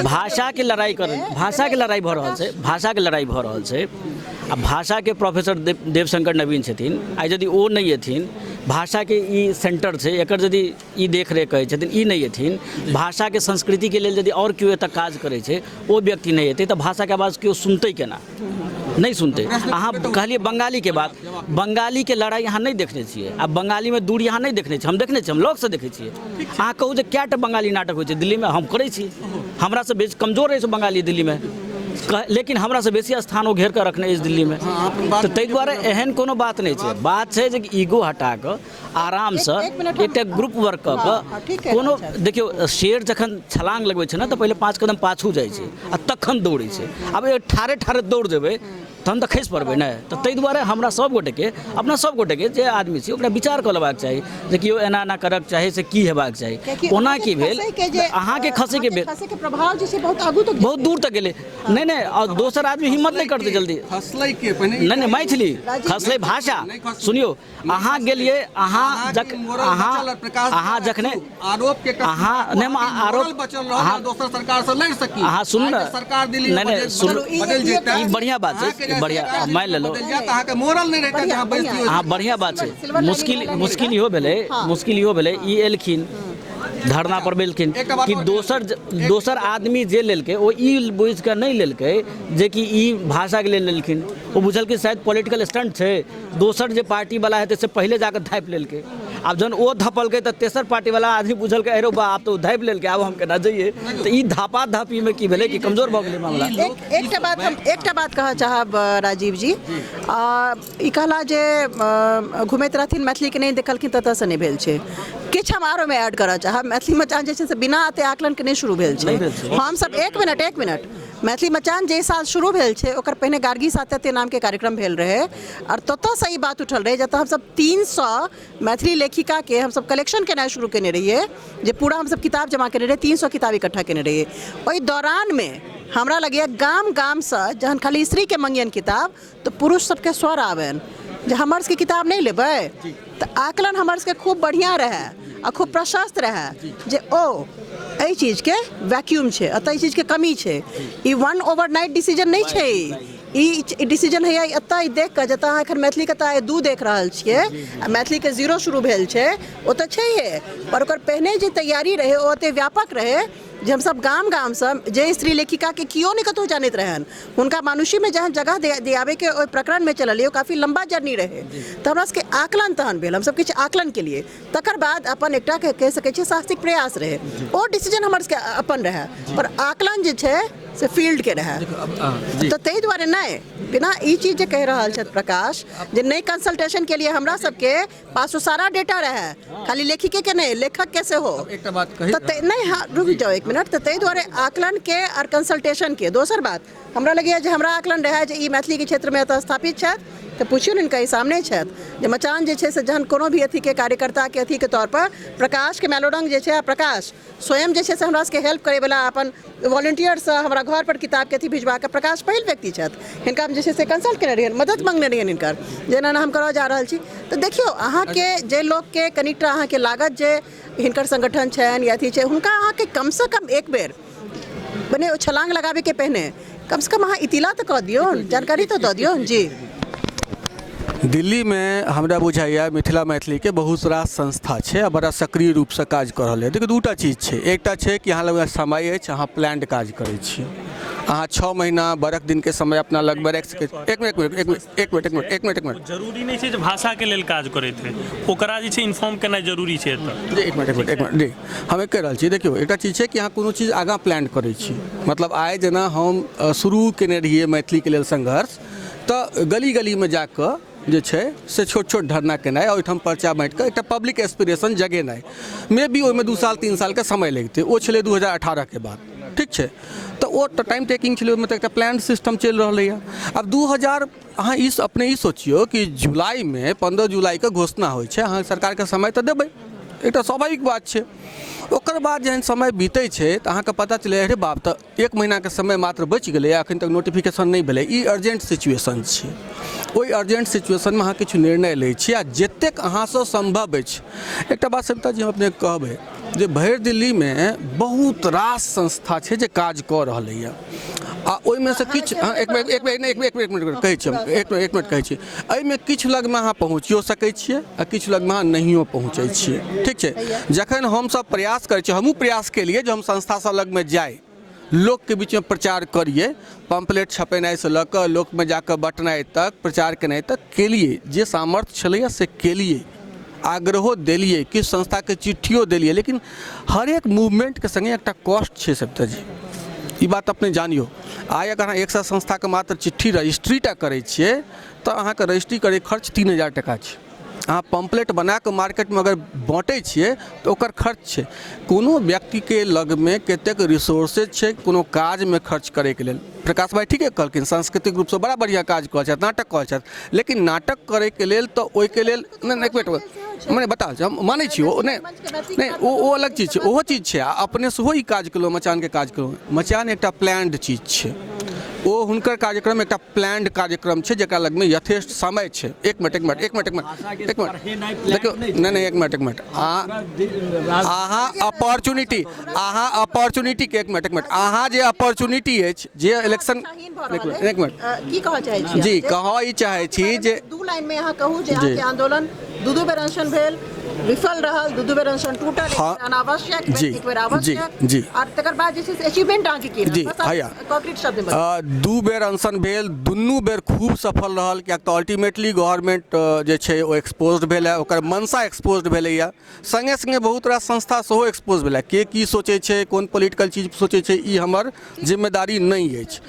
भाषाके लड़ाइ कर, भाषाके लड़ाइ भऽ रहल छै, भाषाके लड़ाइ भऽ रहल छै। आ भाषाके प्रोफेसर देवशंकर नवीन छथिन, आइ यदि ओ नहि एथिन, भाषाके ई सेंटर छै, एकर यदि ई देखरेख करै छथिन, ई नहि एथिन, भाषाके संस्कृतिके लेल यदि आओर केओ एतऽ काज करै छै, ओ व्यक्ति नहि एतै, तऽ भाषाके आवाज केओ सुनतै केना? नहि सुनतै। अहाँ कहलियै बंगालीके बात, बंगालीके लड़ाइ अहाँ नहि देखने छियै, आ बंगालीमे दूरी अहाँ नहि देखने छियै, हम देखने छियै, हम लगसँ देखै छियै। अहाँ कहू जे कएटा बंगाली नाटक होइ छै दिल्लीमे, हम करै छी, हमरासँ बेसी कमजोर अछि बंगाली दिल्लीमे, लेकिन हमरासँ बेसी स्थान ओ घेर कऽ रखने अछि दिल्लीमे। तऽ ताहि दुआरे एहन कोनो बात नहि छै। बात छै जे ईगो हटा कऽ आरामसँ एकटा ग्रुप वर्क कऽ कऽ कोनो, देखियौ, शेर जखन छलांग लगबै छै ने तऽ पहिले 5 कदम पाछू जाइ छै आ तखन दौड़ै छै। आब ठाढ़े ठाढ़े दौड़ जेबै तहन तऽ खसि पड़बै ने। तऽ ताहि दुआरे हमरा सब गोटेके, अपना सब गोटेके जे आदमी छी ओकरा विचार कऽ लेबाक चाही जे केओ एना एना करक चाही से की हेबाक चाही। ओना की भेल अहाँके खसैके भेल, प्रभाव जे छै बहुत आगू तक, बहुत दूर तक गेलै। नहि नहि, आओर दोसर आदमी हिम्मत नहि करतै जल्दी। नहि नहि, मैथिली खसलै भाषा। सुनियौ, अहाँ गेलियै, अहाँ जख अहाँ जखने आरोप के अहाँ नहि आरोप अहाँ दोसर सरकार से लड़ सकी। अहाँ सुनू ने, सरकार दिल्ली नहि नहि, सुनू, ई बढ़िया बात छै, बढ़िया मानि लेलहुँ अहाँके मोरल नहि रहतै अहाँ बैसतियै। अहाँ बढ़िया बात छै। मुश्किल इहो भेलै, मुश्किल इहो भेलै, ई एलखिन धरना पर बैलखिन कि दोसर आदमी जे लेलकै ओ ई बुझिकऽ नहि लेलकै जेकि ई भाषाके लेल लेलखिन, ओ बुझलकै शायद पॉलिटिकल स्टंट छै, दोसर जे पार्टीवला हेतै से पहिले जाकऽ धापि लेलकै। आब जहन ओ धपलकै तऽ तेसर पार्टीवला आदमी बुझलकै अरे बा आब तऽ ओ धापि लेलकै, आब हम केना जइए। तऽ ई धापा धापीमे की भेलै कि कमजोर भऽ गेलै मामला। एकटा बात कहऽ चाहब राजीव जी, ई कहला जे घुमैत रहथिन मैथिलीके नहि देखलखिन ततऽसँ नहि भेल छै। किछु हम आर ओहिमे ऐड करऽ चाहब, मैथिली मचान जे छै से बिना एते आकलनके नहि शुरू भेल छै। हमसब एक मिनट, मैथिली मचान जे साल शुरू भेल छै ओकर पहिने गार्गी सातत्य नामके कार्यक्रम भेल रहै आओर ततऽसँ ई बात उठल रहै, जतऽ हमसब 300 मैथिली लेखिकाके हमसब कलेक्शन केनाइ शुरू केने रहियै, जे पूरा हमसब किताब जमा केने रहियै, 300 किताब इकट्ठा केने रहियै। ओहि दौरानमे हमरा लगैए गाम गामसँ जहन खाली स्त्रीके मंगियन किताब तऽ पुरुष सबके स्वर आबनि जे हमर सबके किताब नहि लेबै। तऽ आकलन हमर सबके खूब बढ़िआँ रहै आ खूब प्रशस्त रहै जे ओ एहि चीजके वैक्यूम छै, एतऽ एहि चीजके कमी छै। E one over night decision नहि छै, ई डिसीजन होइए एतऽ देख कऽ, जतऽ अहाँ एखन मैथिलीके तऽ 2 देख रहल छियै आ मैथिलीके 0 शुरू भेल छै, ओ तऽ छैहे, पर ओकर पहिने जे तैयारी रहै ओ ओते व्यापक रहै जे हमसब गाम गामसँ जे स्त्री लेखिकाके केओ नहि कतहु जानैत रहनि हुनका मानुषीमे जहन जगह दियाबैके ओहि प्रकरणमे चललियै, ओ काफी लम्बा जर्नी रहै। तऽ हमरा सबके आकलन तहन भेल, हमसब किछु आकलन केलियै, तकर बाद अपन एकटा कहि सकै छियै साहसिक प्रयास रहै, ओ डिसीजन हमर सबके अपन रहै, पर आकलन जे छै से फील्डके रहै। तऽ ताहि दुआरे नहि बिना ई चीज जे कहि रहल छथि प्रकाश जे नहि कंसल्टेशन के लिए हमरा सबके पास ओ सारा डेटा रहै, खाली लेखिके के नहि लेखक के सेहो। एकटा बात कही तऽ नहि, हाँ रुकि जाउ 1 मिनट। तऽ ताहि दुआरे आकलन के आओर कंसल्टेशन के। दोसर बात हमरा लगैए जे हमरा आकलन रहै जे ई मैथिलीके क्षेत्रमे एतऽ स्थापित छथि, तऽ पुछियौ ने हिनका, ई सामने छथि जे मचान जे छै से जहन कोनो भी अथीके कार्यकर्ताके अथीके तौर पर प्रकाशके मैलोरंग जे छै आ प्रकाश स्वयं जे छै से हमरा सबके हेल्प करैवला अपन वॉलेंटियरसँ हमरा घर पर किताबके अथी भिजवा कऽ प्रकाश पहिल व्यक्ति छथि, हिनका हम जे छै से कंसल्ट केने रहियनि, मदद मङ्गने रहियनि हिनकर जे एना एना हम करऽ जा रहल छी। तऽ देखियौ अहाँके जे लोकके कनिटा अहाँके लागत जे हिनकर संगठन छनि या अथी छै, हुनका अहाँके कमसँ कम एक बेर मने ओ छलांग लगाबैके पहिने कमसँ कम अहाँ इतिला तऽ कऽ दियौ, जानकारी तऽ दऽ दियौ। जी, दिल्लीमे हमरा बुझाइए मिथिला मैथिलीके बहुत रास संस्था छै आ बड़ा सक्रिय रूपसँ काज कऽ रहल यऽ। देखियौ 2टा चीज छै, एकटा छै कि अहाँ लग समय अछि, अहाँ प्लान्ड काज करै छी, अहाँ 6 महीना बरख दिनके समय अपना लगमे राखि सकै छी। एक मिनट एक मिनट एक मिनट एक मिनट एक मिनट एक मिनट जरूरी नहि छै जे भाषाके लेल काज करैत होइ, ओकरा जे छै इन्फॉर्म केनाइ जरूरी छै एतऽ। जी एक मिनट एक मिनट एक मिनट जी हम कहि रहल छी। देखियौ एकटा चीज छै कि अहाँ कोनो चीज आगाँ प्लान करै छी, मतलब आइ जेना हम शुरू केने रहियै मैथिलीके लेल संघर्ष, तऽ गली गलीमे जाकऽ जे छै से छोट छोट धरना केनाइ, ओहिठाम पर्चा बाँटिकऽ एकटा पब्लिक एस्पिरेशन जगेनाइ, मे बी ओहिमे 2 साल 3 सालके समय लगितै, ओ छलै 2018के बाद। ठीक छै। तऽ ओ तऽ टाइम टेकिंग छलै, ओहिमे तऽ एकटा प्लान सिस्टम चलि रहलैए। आब 2000 अहाँ ई अपने ई सोचियौ कि जुलाइमे 15 जुलाइके घोषणा होइ छै, अहाँ सरकारके समय तऽ देबै, एकटा स्वाभाविक बात छै। ओकर बाद जहन समय बीतै छै तऽ अहाँके पता चलै, अरे बाप, तऽ एक महीनाके समय मात्र बचि गेलै, एखन तक नोटिफिकेशन नहि भेलै। ई अर्जेंट सिचुएशन छै। ओहि अर्जेंट सिचुएशनमे अहाँ किछु निर्णय लै छी आ जतेक अहाँसँ सम्भव अछि। एकटा बात सविता जी हम अपनेके कहबै जे भरि दिल्लीमे बहुत रास संस्था छै जे काज कऽ रहलैए, आ ओहिमे सँ किछु, एक मिनट एक मिनट एक मिनट एक मिनट कहै छी हम, एक मिनट एक मिनट कहै छी, एहिमे किछु लगमे अहाँ पहुँचियो सकै छियै आ किछु लगमे अहाँ नहियो पहुँचै छियै, ठीक छै। जखन हमसभ प्रयास करै छियै, हमहूँ प्रयास केलियै जे हम संस्था सब लगमे जाइ, लोकके बीचमे प्रचार करियै, पम्पलेट छपेनाइसँ लऽ कऽ लोकमे जाकऽ बँटनाइ तक, प्रचार केनाइ तक केलियै, जे सामर्थ्य छलैए से केलियै, आग्रहो देलियै, किछु संस्थाके चिट्ठियो देलियै। लेकिन हरेक मूवमेन्टके सङ्गे एकटा कॉस्ट छै सविता जी, ई बात अपने जानियौ। आइ अगर अहाँ 100 संस्थाके मात्र चिट्ठी रजिस्ट्री टा करै छियै तऽ अहाँके रजिस्ट्री करैके खर्च 3000 टाका छै। अहाँ पम्पलेट बनाकऽ मार्केटमे अगर बाँटै छियै तऽ ओकर खर्च छै। कोनो व्यक्तिके लगमे कतेक रिसोर्सेज छै कोनो काजमे खर्च करैके लेल। प्रकाश भाइ ठीके कहलखिन, सांस्कृतिक रूपसँ बड़ा बढ़िआँ काज कऽ छथि, नाटक कऽ छथि, लेकिन नाटक करैके लेल तऽ ओहिके लेल नहि, एक मिनट मने बता रहल छी, हम मानै छी ओ नहि नहि ओ अलग चीज छै, ओहो चीज छै। आ अपने सेहो ई काज केलहुँ, मचानके काज केलहुँ। मचान एकटा प्लान्ड चीज छै, ओ हुनकर कार्यक्रम एकटा प्लान्ड कार्यक्रम छै जकरा लगमे यथेष्ट समय छै। एक मिनट एक मिनट एक मिनट एक मिनट एक मिनट देखियौ, नहि नहि, एक मिनट एक मिनट, अहाँ अपॉर्चुनिटी, अहाँ अपॉर्चुनिटीके, एक मिनट एक मिनट, अहाँ जे अपॉर्चुनिटी अछि जे इलेक्शन, एक मिनट, की कहऽ चाहै छी जी? कहऽ ई चाहै छी जे 2 लाइन में अहाँ कहू जे अहाँके आंदोलन 2-2 बेर अनशन भेल, विफल रहल, 2-2 बेर अनशन टूटल, एक बेर अनावश्यक, एक बेर आवश्यक, जी, और तकर बाद जे छै से अचीवमेंट अहाँके की जी, रहल? हैया। कॉन्क्रीट शब्द में बताउ। 2 बेर अनशन भेल, दुनू बेर खूब सफल रहल, किएक तऽ अल्टीमेटली गवर्नमेंट जे छै ओ एक्सपोज भेल है, ओकर मनसा एक्सपोज भेलैए, सङ्गे सङ्गे बहुत रास संस्था सेहो एक्सपोज भेलै। के की सोचै छै, कोन पोलिटिकल चीज सोचै छै, ई हमर जिम्मेदारी नहि अछि।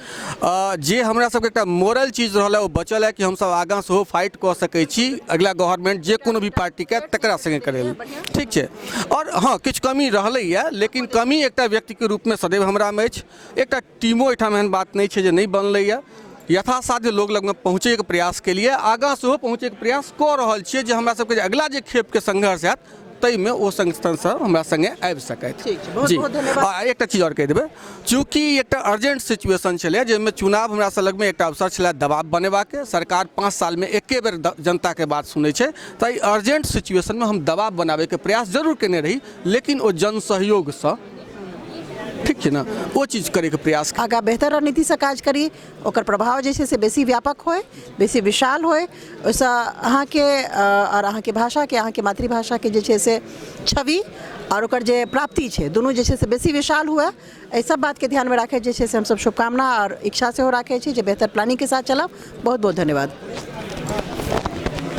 जे हमरा सबके एकटा मोरल चीज रहल है ओ बचल है कि हमसब आगाँ सेहो फाइट कऽ सकै छी अगिला गवर्नमेंट जे कोनो भी पार्टीके तकरा सङ्गे करै लेल, ठीक छै। आओर हँ, किछु कमी रहलैए, लेकिन कमी एकटा व्यक्तिके रूपमे सदैव हमरामे अछि। एकटा टीमो एहिठाम एहन बात नहि छै जे नहि बनलैए, यथासाध्य लोक लगमे पहुँचैके प्रयास केलिए, आगाँ सेहो पहुँचैके प्रयास कऽ रहल छियै जे हमरा सबके जे अगिला जे खेपके संघर्ष हैत ताहिमे ओ संगठनसँ हमरा सङ्गे आबि सकथि। ठीक छै, बहुत जी बहुत धन्यवाद। आ एकटा चीज आओर कहि देबै, चूँकि एकटा अर्जेंट सिचुएशन छलै जाहिमे चुनाव हमरा सब लगमे एकटा अवसर छलै दबाव बनेबाके, सरकार 5 सालमे एके बेर जनताके बात सुनै छै, तऽ एहि अर्जेंट सिचुएशनमे हम दबाव बनाबैके प्रयास जरूर केने रही, लेकिन ओ जन सहयोगसँ, ठीक छै ने, ओ चीज करैके प्रयास। आगाँ बेहतर रणनीतिसँ काज करी, ओकर प्रभाव जे छै से बेसी व्यापक होय, बेसी विशाल होय, ओहिसँ अहाँके आओर अहाँके भाषाके, अहाँके मातृभाषाके जे छै से छवि आओर ओकर जे प्राप्ति छै दुनू जे छै से बेसी विशाल हुए। एहि सब बातके ध्यानमे राखैत जे छै से हमसब शुभकामना आओर इच्छा सेहो राखै छी जे बेहतर प्लानिंगके साथ चलब। बहुत बहुत धन्यवाद।